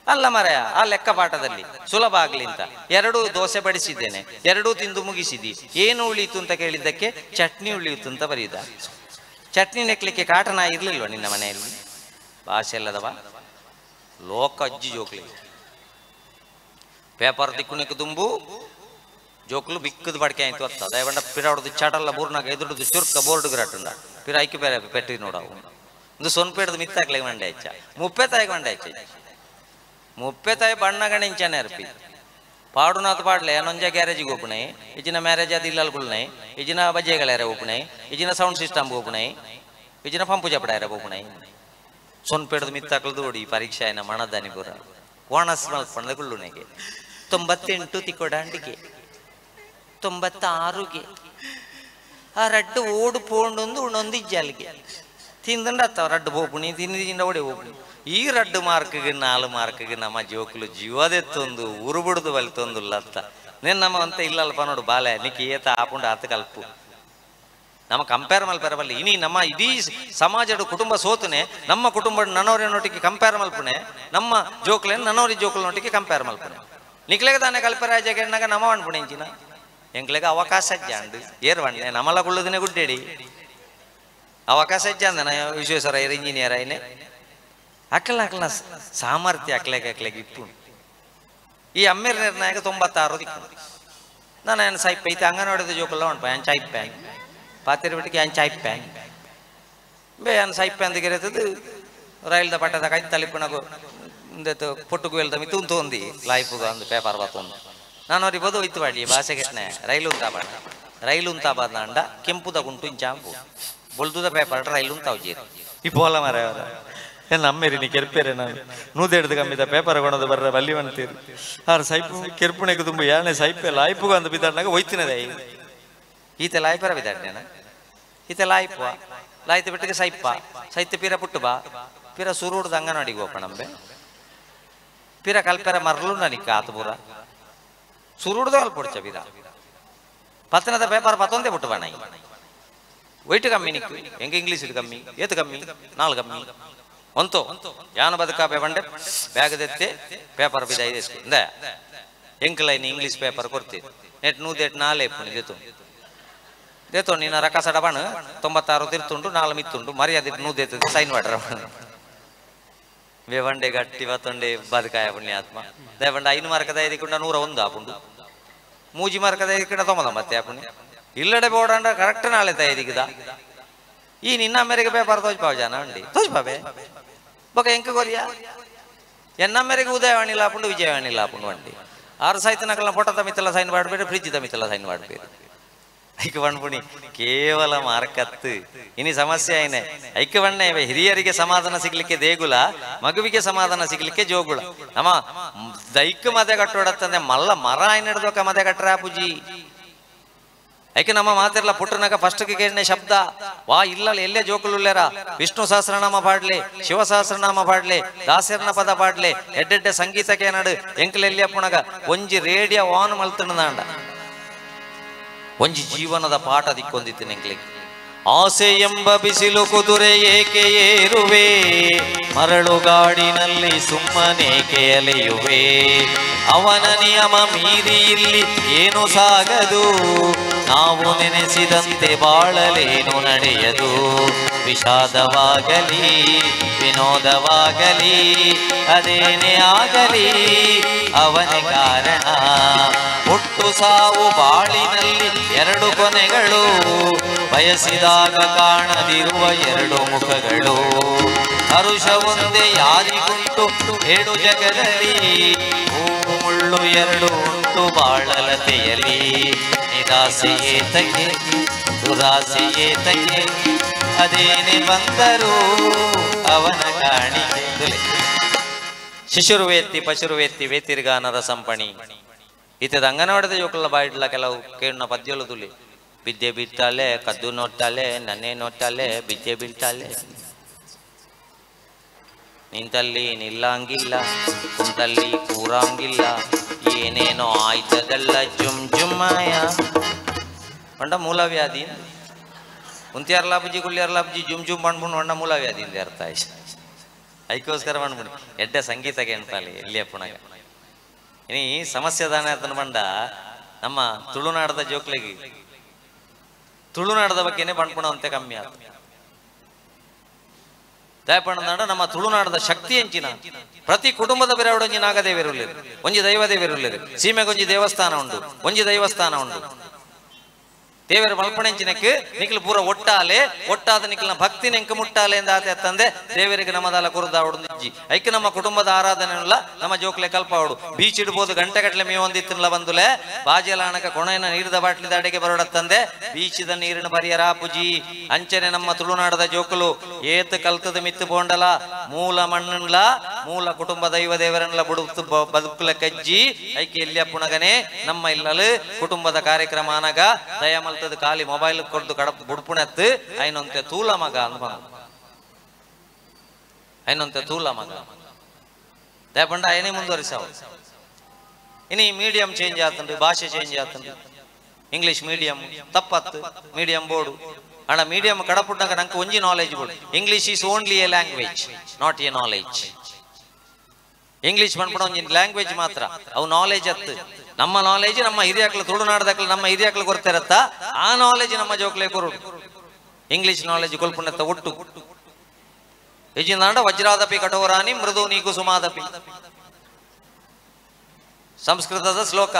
ಅಲ್ಲ ಮರೆಯ. ಆ ಲೆಕ್ಕ ಪಾಠದಲ್ಲಿ ಸುಲಭ ಆಗ್ಲಿ ಅಂತ ಎರಡೂ ದೋಸೆ ಬಡಿಸಿದ್ದೇನೆ, ಎರಡೂ ತಿಂದು ಮುಗಿಸಿದಿ, ಏನು ಉಳಿಯಿತು ಅಂತ ಕೇಳಿದ್ದಕ್ಕೆ ಚಟ್ನಿ ಉಳಿಯಿತು ಅಂತ ಬರೆಯುದ. ಚಟ್ನಿ ನೆಕ್ಲಿಕ್ಕೆ ಕಾಟನ ಇರ್ಲಿಲ್ವ ನಿನ್ನ ಮನೆಯಲ್ಲಿ? ಭಾಷೆ ಅಲ್ಲದವ ಲೋಕ ಅಜ್ಜಿ ಜೋಕ್ಲಿ ಪೇಪರ್ ದಿಕ್ಕುನಿಕ್ಕು ದುಂಬು ಜೋಕ್ಲು ಬಿಕ್ಕದು ಬಡಿಕೆ ಆಯ್ತು ಅತ್ತ ದಯವಂಡ ಪಿರ ಹೊಡೆದು ಚಾಟಲ್ಲ ಬೂರ್ನಾಗ ಎದುರುದು ಚುರ್ಕ ಬೋರ್ಡ್ ಗ್ರಾಟುಂಡ ಪಿರ ಐಕ್ಯ ಬೇರೆ ಪೆಟ್ಟಿ ನೋಡವು ಒಂದು ಸೊನ್ಪೇಡ್ದು ಮಿತ್ತಾಕ್ಲೆ ಮಂಡೆ ಹೆಚ್ಚ ಮುಪ್ಪೆ ತಾಯಿಗೆ ಮಂಡೆ ಹೆಚ್ಚ ಮುಪ್ಪೆ ತಾಯಿ ಬಣ್ಣಗಣಿಂಚನೆ ಅರ್ಪಿ ಪಾಡುನಾಥ ಪಾಡ್ಲೆ ನೊಂಜ ಗ್ಯಾರೇಜಿಗೆ ಒಪ್ಪಣೆ ಇಜಿನ ಮ್ಯಾರೇಜ್ ಅದು ಇಲ್ಲಲ್ಗುಳ್ನೆ ಇಜಿನ ಬಜೆಗಳ್ಯಾರ ಒಪ್ಪಣೆ ಇಜಿನ ಸೌಂಡ್ ಸಿಸ್ಟಮ್ ಒಪ್ಪಣೆ ಇಜಿನ ಪಂಪು ಜಪಡಾರ ಒಪ್ಪಣೆ ಸೊನ್ಪೇಡ್ದು ಮಿತ್ತಾಕ್ಲದು ಓಡಿ ಪರೀಕ್ಷೆ ಆಯ್ನ ಮಣದಾನಿ ಪೂರ ಓಣಸ್ ಮಲ್ಪಣ್ಣದ ಗುಳ್ಳುನೆಗೆ 98 ತಿಕ್ಕೊಡಾಂಡಿಗೆ 96ಗೆ ಆ ರಡ್ಡು ಓಡು ಪೋಂಡೊಂದು ಉಣೊಂದು ಇಜ್ಜಾಲಿಗೆ ತಿಂದಂಡ ಅತ್ತ ರಡ್ಡು ಹೋಪುಣಿ ತಿಂದಿಂದ ಓಡಿ ಹೋಪುಣಿ. ಈ ರಡ್ಡು ಮಾರ್ಕ್ಗೆ 4 ಮಾರ್ಕ್ಗೆ ನಮ್ಮ ಜೋಕುಲು ಜೀವದೆತ್ತೊಂದು ಉರುಬುಡ್ದು ಬಲಿತೊಂದುಲ್ಲ ಅತ್ತ. ನೇನು ನಮ್ಮ ಅಂತ ಇಲ್ಲಲ್ಪ ನೋಡು ಬಾಲೆ ನಿಕ್ಕಿ ಏತ ಆಪುಂಡು ಆತ ಕಲ್ಪು ನಮ್ಮ ಕಂಪೇರ್ ಮಲ್ಪೆರ ಬಲ್ಲಿ ಇನಿ ನಮ್ಮ ಇಡೀ ಸಮಾಜದ ಕುಟುಂಬ ಸೋತುನೆ ನಮ್ಮ ಕುಟುಂಬ ನನ್ನವರಿನೊಟ್ಟಿಗೆ ಕಂಪೇರ್ ಮಲ್ಪುಣೆ ನಮ್ಮ ಜೋಕ್ಲೇನು ನನ್ನವರಿ ಜೋಕುಲನೊಟ್ಟಿಗೆ ಕಂಪೇರ್ ಮಲ್ಪುಣೆ ನಿಕ್ಲೆಗ ತಾನೇ ಕಲ್ಪರಾಜ ನಮ್ಮ ಅನ್ಪುಣೆ ಇಂಚಿನ ಎಂಕ್ಲೆಗ ಅವಕಾಶ ಜಾಂಡು ಏರ್ವಣ್ಣೆ ನಮ್ಮಲ್ಲ ಕುಳ್ಳದಿನೇ ಗುಡ್ಡೇಡಿ ಅವಕಾಶ ಜಾಂದನ ವಿಶ್ವೇಶ್ವರ ಇಂಜಿನಿಯರ್ ಐನೆ ಅಕ್ಕಲ ಅಕ್ಕಲ ಸಾಮರ್ಥ್ಯ ಅಕ್ಲೆಗೆ ಅಕ್ಲೆಗೆ ಇಪ್ಪು ಈ ಅಮ್ಮೇರ್ ನಿರ್ಣಾಯಕ 96 ದಿಕ್ಕು ನಾನು ಏನು ಸೈಪ್ ಐತೆ ಅಂಗನವಾಡಿದ ಜೋಕಲ್ಲ ಉಂಟು ಏನು ಚಾಯ್ಪೆ ಪಾತಿರ ಬಿಟ್ಟಿಗೆ ಏನು ಚಾಯ್ಪೆ ಬೇ ಏನು ಸೈಪೆ ಅಂತ ಗಿರತ್ತದು ರೈಲ್ದ ಪಟ್ಟದ ಕೈ ತಲಿಪುಣಗು ಪೊಟ್ಟುಗು వెళ్దాం ಮಿತ್ತು ఉంది ಲೈಫ್ಗೆ ಒಂದು ಪೇಪರ್ ಬತ್ತೊಂದು ನಾನು ಅವ್ರಿಗೆ ಬೋದು ಹೋಯ್ತು ಬಾಡಿ ಭಾಷೆ ಕೆಟ್ಟನೆ ರೈಲು ಉಂತಾಬಾಡ ರೈಲು ಉಂತಾಬಾದ ಅಂಡ ಕೆಂಪುದ ಗುಂಟು ಇಂಚಾಂಪು ಬೊಲ್ದುದ ಪೇಪರ್ ರೈಲು ಉಂತಾವು ಜೀರು ಈ ಪೋಲ ಮರ ನಮ್ಮೇರಿ ನೀ ಕೆರ್ಪೇರೆ ನಾನು ನೂದೆಡ್ದು ಕಮ್ಮಿದ ಪೇಪರ್ ಕೊಣದು ಬರ್ರ ಬಲ್ಲಿ ಅಂತೀರಿ ಆರು ಸೈಪು ಕೆರ್ಪುಣೆಗೆ ತುಂಬ ಯಾನೆ ಸೈಪೆ ಲಾಯ್ಪುಗ ಅಂತ ಬಿದ್ದಾಡ್ನಾಗ ಹೋಯ್ತಿನದೇ ಈತ ಲಾಯ್ಪರ ಬಿದ್ದಾಡ್ನೇನ ಈತ ಲಾಯ್ಪುವ ಲಾಯ್ತು ಬಿಟ್ಟಿಗೆ ಸೈಪ ಸೈತ ಪೀರ ಪುಟ್ಟು ಬಾ ಪೀರ ಸುರುಡ್ದು ಅಂಗನವಾಡಿಗೆ ಹೋಪ ನಂಬೆ ಪೀರ ಕಲ್ಪೆರ ಮರಲು ನನಗೆ ಆತ ಪೂರ ಸುರುಡ್ದು ಅಲ್ಪ ಪೊಡ್ಚ ಬೀರ ಪತ್ತನದ ಪೇಪರ್ ಪತ್ತೊಂದೇ ಪುಟ್ಟು ಬಾ ನಾಯಿ ವೈಟ್ ಕಮ್ಮಿ ನಿಕ್ಕು ಹೆಂಗೆ ಇಂಗ್ಲೀಷ್ ಕಮ್ಮಿ ಏತು ಕಮ್ಮಿ 4 ಕಮ್ಮಿ ಒಂತೋ ಯಾನ ಬದುಕಾಪೆ ಬಂಡೆ ಬ್ಯಾಗ್ ದೆತ್ತೆ ಪೇಪರ್ ಬಿದ ಐದು ಇಂದ ಎಂಕ್ಲೈನ್ ಇಂಗ್ಲೀಷ್ ಪೇಪರ್ ಕೊಡ್ತೀವಿ ನೆಟ್ ನೂದೆಟ್ 4 ಎಪ್ಪುಣಿ ದೇತು ದೇತೋ ನಿನ್ನ ರಕಸಡ ಬಣ 96 ತಿರ್ತುಂಡು 4 ಮಿತ್ತುಂಡು ಮರ್ಯಾದೆ ನೂದೆತ್ತದ ಸೈನ್ ಮಾಡ್ರ ಬೇವಂಡೆ ಗಟ್ಟಿ ಬತ್ತೊಂಡೆ ಬದುಕಾಯ ಪುಣ್ಯಾತ್ಮ ದೇವಂಡ 5 ಮಾರ್ಕದ ಐದಿಕೊಂಡ 101 ಆಪುಂಡು 3 ಮಾರ್ಕದ ಐದಿಕೊಂಡ 99 ಆಪುಣಿ ಇಲ್ಲಡೆ ಬೋಡಂಡ ಕರೆಕ್ಟ್ ನಾಳೆ ತೈದಿಕ್ಕದ ಈ ನಿನ್ನ ಮೇರೆಗೆ ಪೇಪರ್ ತೋಜ್ಪಾವು ಜನ ಅಂಡಿ ತೋಜ್ಪಾವೆ ಬೊಕ ಎಂಕ ಕೊರಿಯಾ ಎನ್ನ ಮೇರೆಗೆ ಉದಯವಾಣಿ ಲಾಪುಂಡು ವಿಜಯವಾಣಿ ಲಾಪುಂಡು వండి ಆರು ಸಾಯ್ತ ನಕಲ ಫೋಟೋ ತಮಿತಲ್ಲ ಸೈನ್ ಮಾಡಬೇಡ ಫ್ರಿಜ್ ತಮಿತಲ್ಲ ಸೈನ್ ಮಾಡಬೇಡ ಐಕ ಬಣ್ಪುಣಿ ಕೇವಲ ಮಾರ್ಕತ್ತು ಇನಿ ಸಮಸ್ಯೆ ಐನೆ ಐಕ ಬಣ್ಣ ಇವೆ ಹಿರಿಯರಿಗೆ ಸಮಾಧಾನ ಸಿಗ್ಲಿಕ್ಕೆ ದೇಗುಲ ಮಗುವಿಗೆ ಸಮಾಧಾನ ಸಿಗ್ಲಿಕ್ಕೆ ಜೋಗುಳ ನಮ್ಮ ದೈಕ ಮದೆ ಕಟ್ಟೋಡತ್ತಂದ್ರೆ ಮಲ್ಲ ಮರ ಐನಿಡ್ದೋಕ ಮದೆ ಕಟ್ರ ಪೂಜಿ ಐಕೆ ನಮ್ಮ ಮಾತಿರ್ಲ ಪುಟ್ಟನಾಗ ಫಸ್ಟ್ ಕೇಳನೆ ಶಬ್ದ ವಾ ಇಲ್ಲ ಎಲ್ಲೇ ಜೋಕುಲುಲ್ಲೇರ ವಿಷ್ಣು ಸಹಸ್ರನಾಮ ಪಾಡ್ಲೆ ಶಿವ ಸಹಸ್ರನಾಮ ಪಾಡ್ಲೆ ದಾಸರ್ನ ಪದ ಪಾಡ್ಲೆ ಎಡ್ಡೆಡ್ಡೆ ಸಂಗೀತಕ್ಕೆ ನಡು ಎಂಕಲೆಲ್ಲಿ ಅಪ್ಪುಣಗ ಒಂಜಿ ರೇಡಿಯೋ ಆನ್ ಮಲ್ತಣ್ಣದಾಂಡ ಒಂಜಿ ಜೀವನದ ಪಾಠ ದಿಕ್ಕೊಂದಿತ್ತು ಎಂಕ್ಲೆಗೆ. ಆಸೆ ಎಂಬ ಬಿಸಿಲು ಕುದುರೆ ಏಕೆ ಏರುವೆ, ಮರಳುಗಾಡಿನಲ್ಲಿ ಸುಮ್ಮನೇಕೆ ಅಲೆಯುವೆ, ಅವನ ನಿಯಮ ಮೀರಿ ಇಲ್ಲಿ ಏನು ಸಾಗದು, ನಾವು ನೆನೆಸಿದಂತೆ ಬಾಳಲೇನು ನಡೆಯದು, ವಿಷಾದವಾಗಲಿ ವಿನೋದವಾಗಲಿ ಅದೇನೇ ಆಗಲಿ ಅವನೇ ಕಾರಣ, ಹುಟ್ಟು ಸಾವು ಬಾಳಿನಲ್ಲಿ ಎರಡು ಕೊನೆಗಳು, ಬಯಸಿದಾಗ ಕಾಣದಿರುವ ಎರಡು ಮುಖಗಳು, ಹರುಷ ಒಂದೇ ಯಾರಿಗುಂಟು ಹೇಳು ಜಗದಲ್ಲಿ, ಹೂವು ಮುಳ್ಳು ಎರಡು ಉಂಟು ಬಾಳಲತೆಯಲಿ, ನಿರಾಸೆಯೇತಕ್ಕೆ ದುರಾಸೆಯೇತಕ್ಕೆ ಅದೇನೆ ಬಂದರೂ ಅವನ ಕಾಣಿಕೆ. ಶಿಶುರುವೇತ್ತಿ ಪಶುರುವೇತ್ತಿ ವೇತಿರ್ಗಾನರ ಸಂಪಣಿ ಇತದ ಅಂಗನವಾಡದ ಜೋಕುಲ ಬಾಯಿಡ್ಲ ಕೆಲವು ಕೇಳಿನ ಪದ್ಯಲು ತುಲಿ ಬಿದ್ದೆ ಬಿಡ್ತಾಳೆ ಕದ್ದು ನೋಡ್ತಾಳೆ ನನ್ನೇ ನೋಡ್ತಾಳೆ ಬಿದ್ದೆ ಬೀಳ್ತಾಳೆ, ನಿಂತಲ್ಲಿ ನಿಲ್ಲಂಗಿಲ್ಲ ಕುಂತಲ್ಲಿ ಕೂರಂಗಿಲ್ಲ, ಏನೇನೋ ಆಯ್ತದಲ್ಲ ಜುಮ್ ಜುಮ್ಮಾಯ ಒಂಡ ಮೂಲವ್ಯಾಧಿ ಉಂತಿಯಾರ್ಲಾಬುಜಿ ಗುಳ್ಳಿಯಾರ್ಲಾಬುಜಿ ಜುಮ್ ಜುಮ್ ಬಂಡ್ಬುಂಡು ಒಂಡ ಮೂಲವ್ಯಾಧಿ ಇಂದ ಅರ್ಥ ಆಯ್ತು. ಐಕೋಸ್ಕರ ಬಂಡ್ಬಿಡು ಎಡ್ಡೆ ಸಂಗೀತ ಕೇಳ್ತಾಳೆ ಎಲ್ಲಿ ಅಪ್ಪಣಗ ಇನಿ ಸಮಸ್ಯೆ ದಾನೆ ಆತನ ಬಂಡ ನಮ್ಮ ತುಳುನಾಡದ ಜೋಕ್ಲಿಗೆ ತುಳುನಾಡದ ಬಗ್ಗೆನೆ ಬಂಡ್ಪುಣ ಅಂತೆ ಕಮ್ಮಿ ಆತ ದಯಪಣ್ಣಂಡ ನಮ್ಮ ತುಳುನಾಡದ ಶಕ್ತಿ ಎಂಚಿನ ಪ್ರತಿ ಕುಟುಂಬದ ಬೇರೆ ಒಂಜಿ ನಾಗದೇವಿರುಳ್ಳಿರು, ಒಂಜಿ ದೈವದೇವಿರುಳ್ಳಿರು, ಸೀಮೆಗೊಂಜಿ ದೇವಸ್ಥಾನ ಉಂಟು, ಒಂಜಿ ದೈವಸ್ಥಾನ ಉಂಟು. ದೇವರ ಮಲ್ಪಣೆಂಚಿನಕ್ಕೆ ನಿಖಿಲ್ ಪೂರ ಒಟ್ಟಾಲೆ ಒಟ್ಟಾದ ನಿಖಿಲ್ನ ಭಕ್ತಿ ನೆಂಕ ಮುಟ್ಟಾಲೆ ಎಂದ ಆತೆ ತಂದೆ ದೇವರಿಗೆ ನಮ್ಮದಾಲ ಕುರುದಾವಡು ಐಕ್ ನಮ್ಮ ಕುಟುಂಬದ ಆರಾಧನೆ ನಮ್ಮ ಜೋಕ್ಲೆ ಕಲ್ಪಾವಡು ಬೀಚ್ ಇಡ್ಬೋದು ಗಂಟೆಗಟ್ಟಲೆ ಮೇ ಒಂದಿತ್ತಿನಲ್ಲ ಬಂದುಲೆ ಬಾಜೆಲ ಅಣಕ ಕೊಣೆನ ನೀರಿದ ಬಾಟ್ಲಿದ ಅಡಿಗೆ ಬರೋಡ ತಂದೆ ಬೀಚಿದ ನೀರಿನ ಪರಿಯರ ಪುಜಿ ಅಂಚನೆ ನಮ್ಮ ತುಳುನಾಡದ ಜೋಕುಲು ಏತ್ ಕಲ್ತದ ಮಿತ್ತು ಬೋಂಡಲ ಮೂಲ ಮಣ್ಣನ್ಲ ಮೂಲ ಕುಟುಂಬ ದೈವ ದೇವರನ್ಲ ಬುಡುತ್ತು ಬದುಕುಲ ಕಜ್ಜಿ ಐಕೆ ಎಲ್ಲಿಯ ಪುಣಗನೆ ನಮ್ಮ ಇಲ್ಲಲು ಕುಟುಂಬದ ಕಾರ್ಯಕ್ರಮ ಅನಗ ದಯಮಲ್ ಖಾಲಿ ಮೊಬೈಲ್ ಕೊಡ್ದು ಕಡ ಬುಡ್ಪುಣತ್ತು ಐನೊಂತೆ ತೂಲ ಮಗ ಅಂದ ಐನೊಂತೆ ತೂಲ ಮಗ ದಯಪಂಡ ಐನೇ ಮುಂದುವರಿಸಾವ. ಇನಿ ಮೀಡಿಯಂ ಚೇಂಜ್ ಆತಂಡು, ಭಾಷೆ ಚೇಂಜ್ ಆತಂಡು, ಇಂಗ್ಲಿಷ್ ಮೀಡಿಯಂ ತಪ್ಪತ್ತು ಮೀಡಿಯಂ ಬೋರ್ಡು ಅಣ್ಣ ಮೀಡಿಯಂ ಕಡಪುಟ್ಟಾಗ ನಂಗೆ ಒಂಜಿ knowledge board. English is only a language, not a knowledge. English ಬಂದ್ಬಿಡ ಒಂಜಿ ಲ್ಯಾಂಗ್ವೇಜ್ ಮಾತ್ರ, ಅವು ನಾಲೆಜ್ ಅತ್ತು. ನಮ್ಮ ನಾಲೆಜ್ ನಮ್ಮ ಹಿರಿಯಾಕ್ಲು ತುಳುನಾಡದಕ್ಲು ನಮ್ಮ ಹಿರಿಯಾಕ್ಲು ಕೊರ್ತಿರತ್ತ ಆ ನಾಲೆಜ್ ನಮ್ಮ ಜೋಕ್ಲೆ ಕೊರು. ಇಂಗ್ಲಿಷ್ ನಾಲೆಜ್ ಕೊಲ್ಪುಣತ್ತ ಒಟ್ಟು ಯಜಿನಾಡ ವಜ್ರಾದಪಿ ಕಠೋರಾನಿ ಮೃದು ನೀ ಕುಸುಮಾದಪಿ ಸಂಸ್ಕೃತದ ಶ್ಲೋಕ.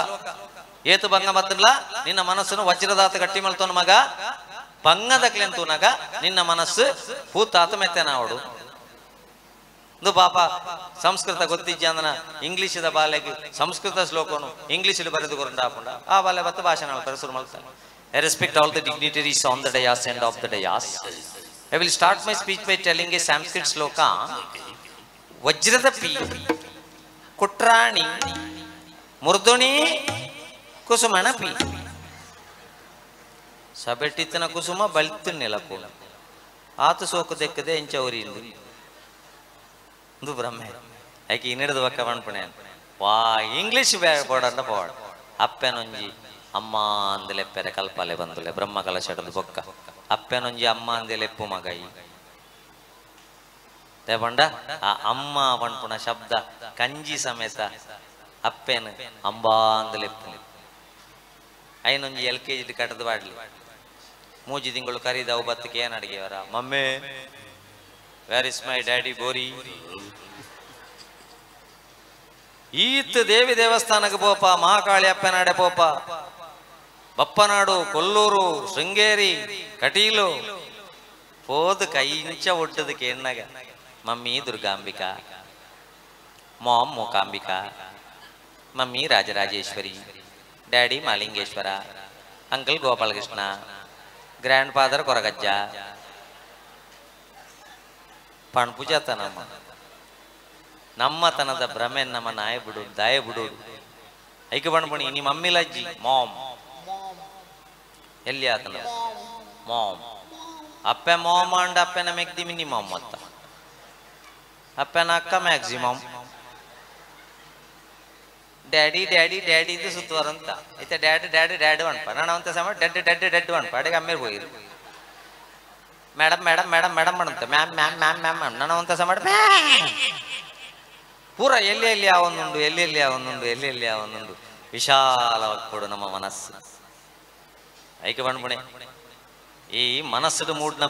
ಏತು ಭಂಗ ಮತ್ತಲ್ಲ ನಿನ್ನ ಮನಸ್ಸನ್ನು ವಜ್ರದಾತ ಗಟ್ಟಿ ಮಲ್ತೋನ ಮಗ ಭಂಗದಕ್ಲೆಂತೂನಾಗ ನಿನ್ನ ಮನಸ್ಸು ಪೂತಾತ ಮೆತ್ತೆನಾವಡು. ಇದು ಪಾಪ ಸಂಸ್ಕೃತ ಗೊತ್ತಿಜ್ಜಂದನ ಇಂಗ್ಲೀಷದ ಬಾಲೆಗೆ ಸಂಸ್ಕೃತ ಶ್ಲೋಕನು ಇಂಗ್ಲೀಷಲ್ಲಿ ಬರೆದು ಕೊರಂಡ ಆ ಬಾಲೆ ಬತ್ತ ಭಾಷಣ ಶುರು ಮಾಡ್ತಾನೆ. I respect all the dignitaries on the dais and off the dais. I will start my speech by telling a Sanskrit shloka. ವಜ್ರದಪಿ ಕುಟ್ರಾಣಿ ಮೃದುಣಿ ಕುಸುಮಣಪಿ ಸಬೆಟ್ಟಿತ್ತನ ಕುಸುಮ ಬಲ್ತು ನೆಲಕು ಆತ ಸೋಕು ದೆಕ್ಕದೆ ಎಂಚೌರಿ ಇದು ಭ್ರಮೆ ಯಾಕೆ ಇನ್ನಿಡ್ದು ಬಕ್ಕ ಪಣ್ಪಣೆ ವಾ ಇಂಗ್ಲೀಷ್ ಬೋರ್ಡ್ ಪೋಡ್ ಅಪ್ಪೆನೊಂಜಿ ಅಮ್ಮ ಅಂದಲೆಪ್ಪೆರೆ ಕಲ್ಪಾಲೆ ಬಂದುಲೆ ಬ್ರಹ್ಮ ಕಲಶಡದು ಬೊಕ್ಕ ಅಪ್ಪೆನೊಂಜಿ ಅಮ್ಮ ಅಂದೆಲೆಪ್ಪು ಮಗೈ ದೇಪಂಡ ಆ ಅಮ್ಮ ಪಣ್ಪುಣ ಶಬ್ದ ಕಂಜಿ ಸಮೇತ ಅಪ್ಪೇನು ಅಂಬಾ ಅಂದಲೆಪ್ಪು ಐನೊಂಜಿ ಎಲ್ ಕೆ ಜಿ ಕಟ್ಟದ ಬಾಡ್ಲಿ ಮೂಜಿ ತಿಂಗಳು ಕರೀದವು ಬತ್ತಕ್ಕೆ ಏನು ಅಡಿಗೆವರ mummy where is my daddy ಬೋರಿ ಈತ್ ದೇವಿ ದೇವಸ್ಥಾನಕ್ಕೆ ಪೋಪ ಮಹಾಕಾಳಿ ಅಪ್ಪನಾಡೆ ಪೋಪ ಬಪ್ಪನಾಡು ಕೊಲ್ಲೂರು ಶೃಂಗೇರಿ ಕಟೀಲು ಪೋದು ಕೈಂಚ ಒಟ್ಟದಕ್ಕೆ ಎಣ್ಣಗ mummy Durgambika mom Mookambika mummy Rajarajeshwari daddy Malingeshwara uncle Gopalakrishna grandfather Koragajja ಪಣಪು ಜಾತ ನಮ್ಮ ನಮ್ಮತನದ ಭ್ರಮೆ ನಮ್ಮ ನಾಯ ಬಿಡು ದಾಯ ಬಿಡು ಐಕೆ ಬಣ್ಪಣಿ ನಿಮ್ಮ ಮಮ್ಮಿಲಜ್ಜಿ ಮಾಮ್ ಎಲ್ಲಿ ಆತನ ಮಾಮ್ ಅಪ್ಪೆ ಮಾಮ್ ಅಂಡ್ ಅಪ್ಪೆನ ಮೆಗ್ದಿ ಮಿನಿಮಮ್ ಅಂತ ಅಪ್ಪೆನ ಅಕ್ಕ ಮ್ಯಾಕ್ಸಿಮಮ್ ಡ್ಯಾಡಿ ಡ್ಯಾಡಿ ಡ್ಯಾಡಿ ಇದು ಸುತ್ತುವರಂತ ಐತೆ ಡ್ಯಾಡ್ ಡ್ಯಾಡ್ ಡ್ಯಾಡ್ ಅನ್ಪ ನಾನು ಅಂತ ಸಮಯ ಡೆಡ್ ಡೆಡ್ ಡೆಡ್ ಅನ್ಪ ಅಡಿಗೆ ಅಮ್ಮೇರು ಹೋಗಿರು. ಮೇಡಮ್ ಮೇಡಮ್ ಮೇಡಮ್ ಮೇಡಮ್ ಮಾಡಂತೆ ಮ್ಯಾಮ್ ಮ್ಯಾಮ್ ಮ್ಯಾಮ್ ಮ್ಯಾಮ್ ನನ್ನ ಒಂತ ಮಾಡಿ ಪೂರ ಎಲ್ಲಿ ಎಲ್ಲಿ ಯಾವೊಂದುಂಡು ಎಲ್ಲಿ ಎಲ್ಲಿ ಯಾವೊಂದುಂಡು ಎಲ್ಲಿ ಎಲ್ಲಿ ಯಾವೊಂದುಂಡು ವಿಶಾಲವಾಗಿ ನಮ್ಮ ಮನಸ್ಸು. ಐಕೆ ಬಣ್ಪುಣೆ ಈ ಮನಸ್ಸುಡು ಮೂಡ್ನ.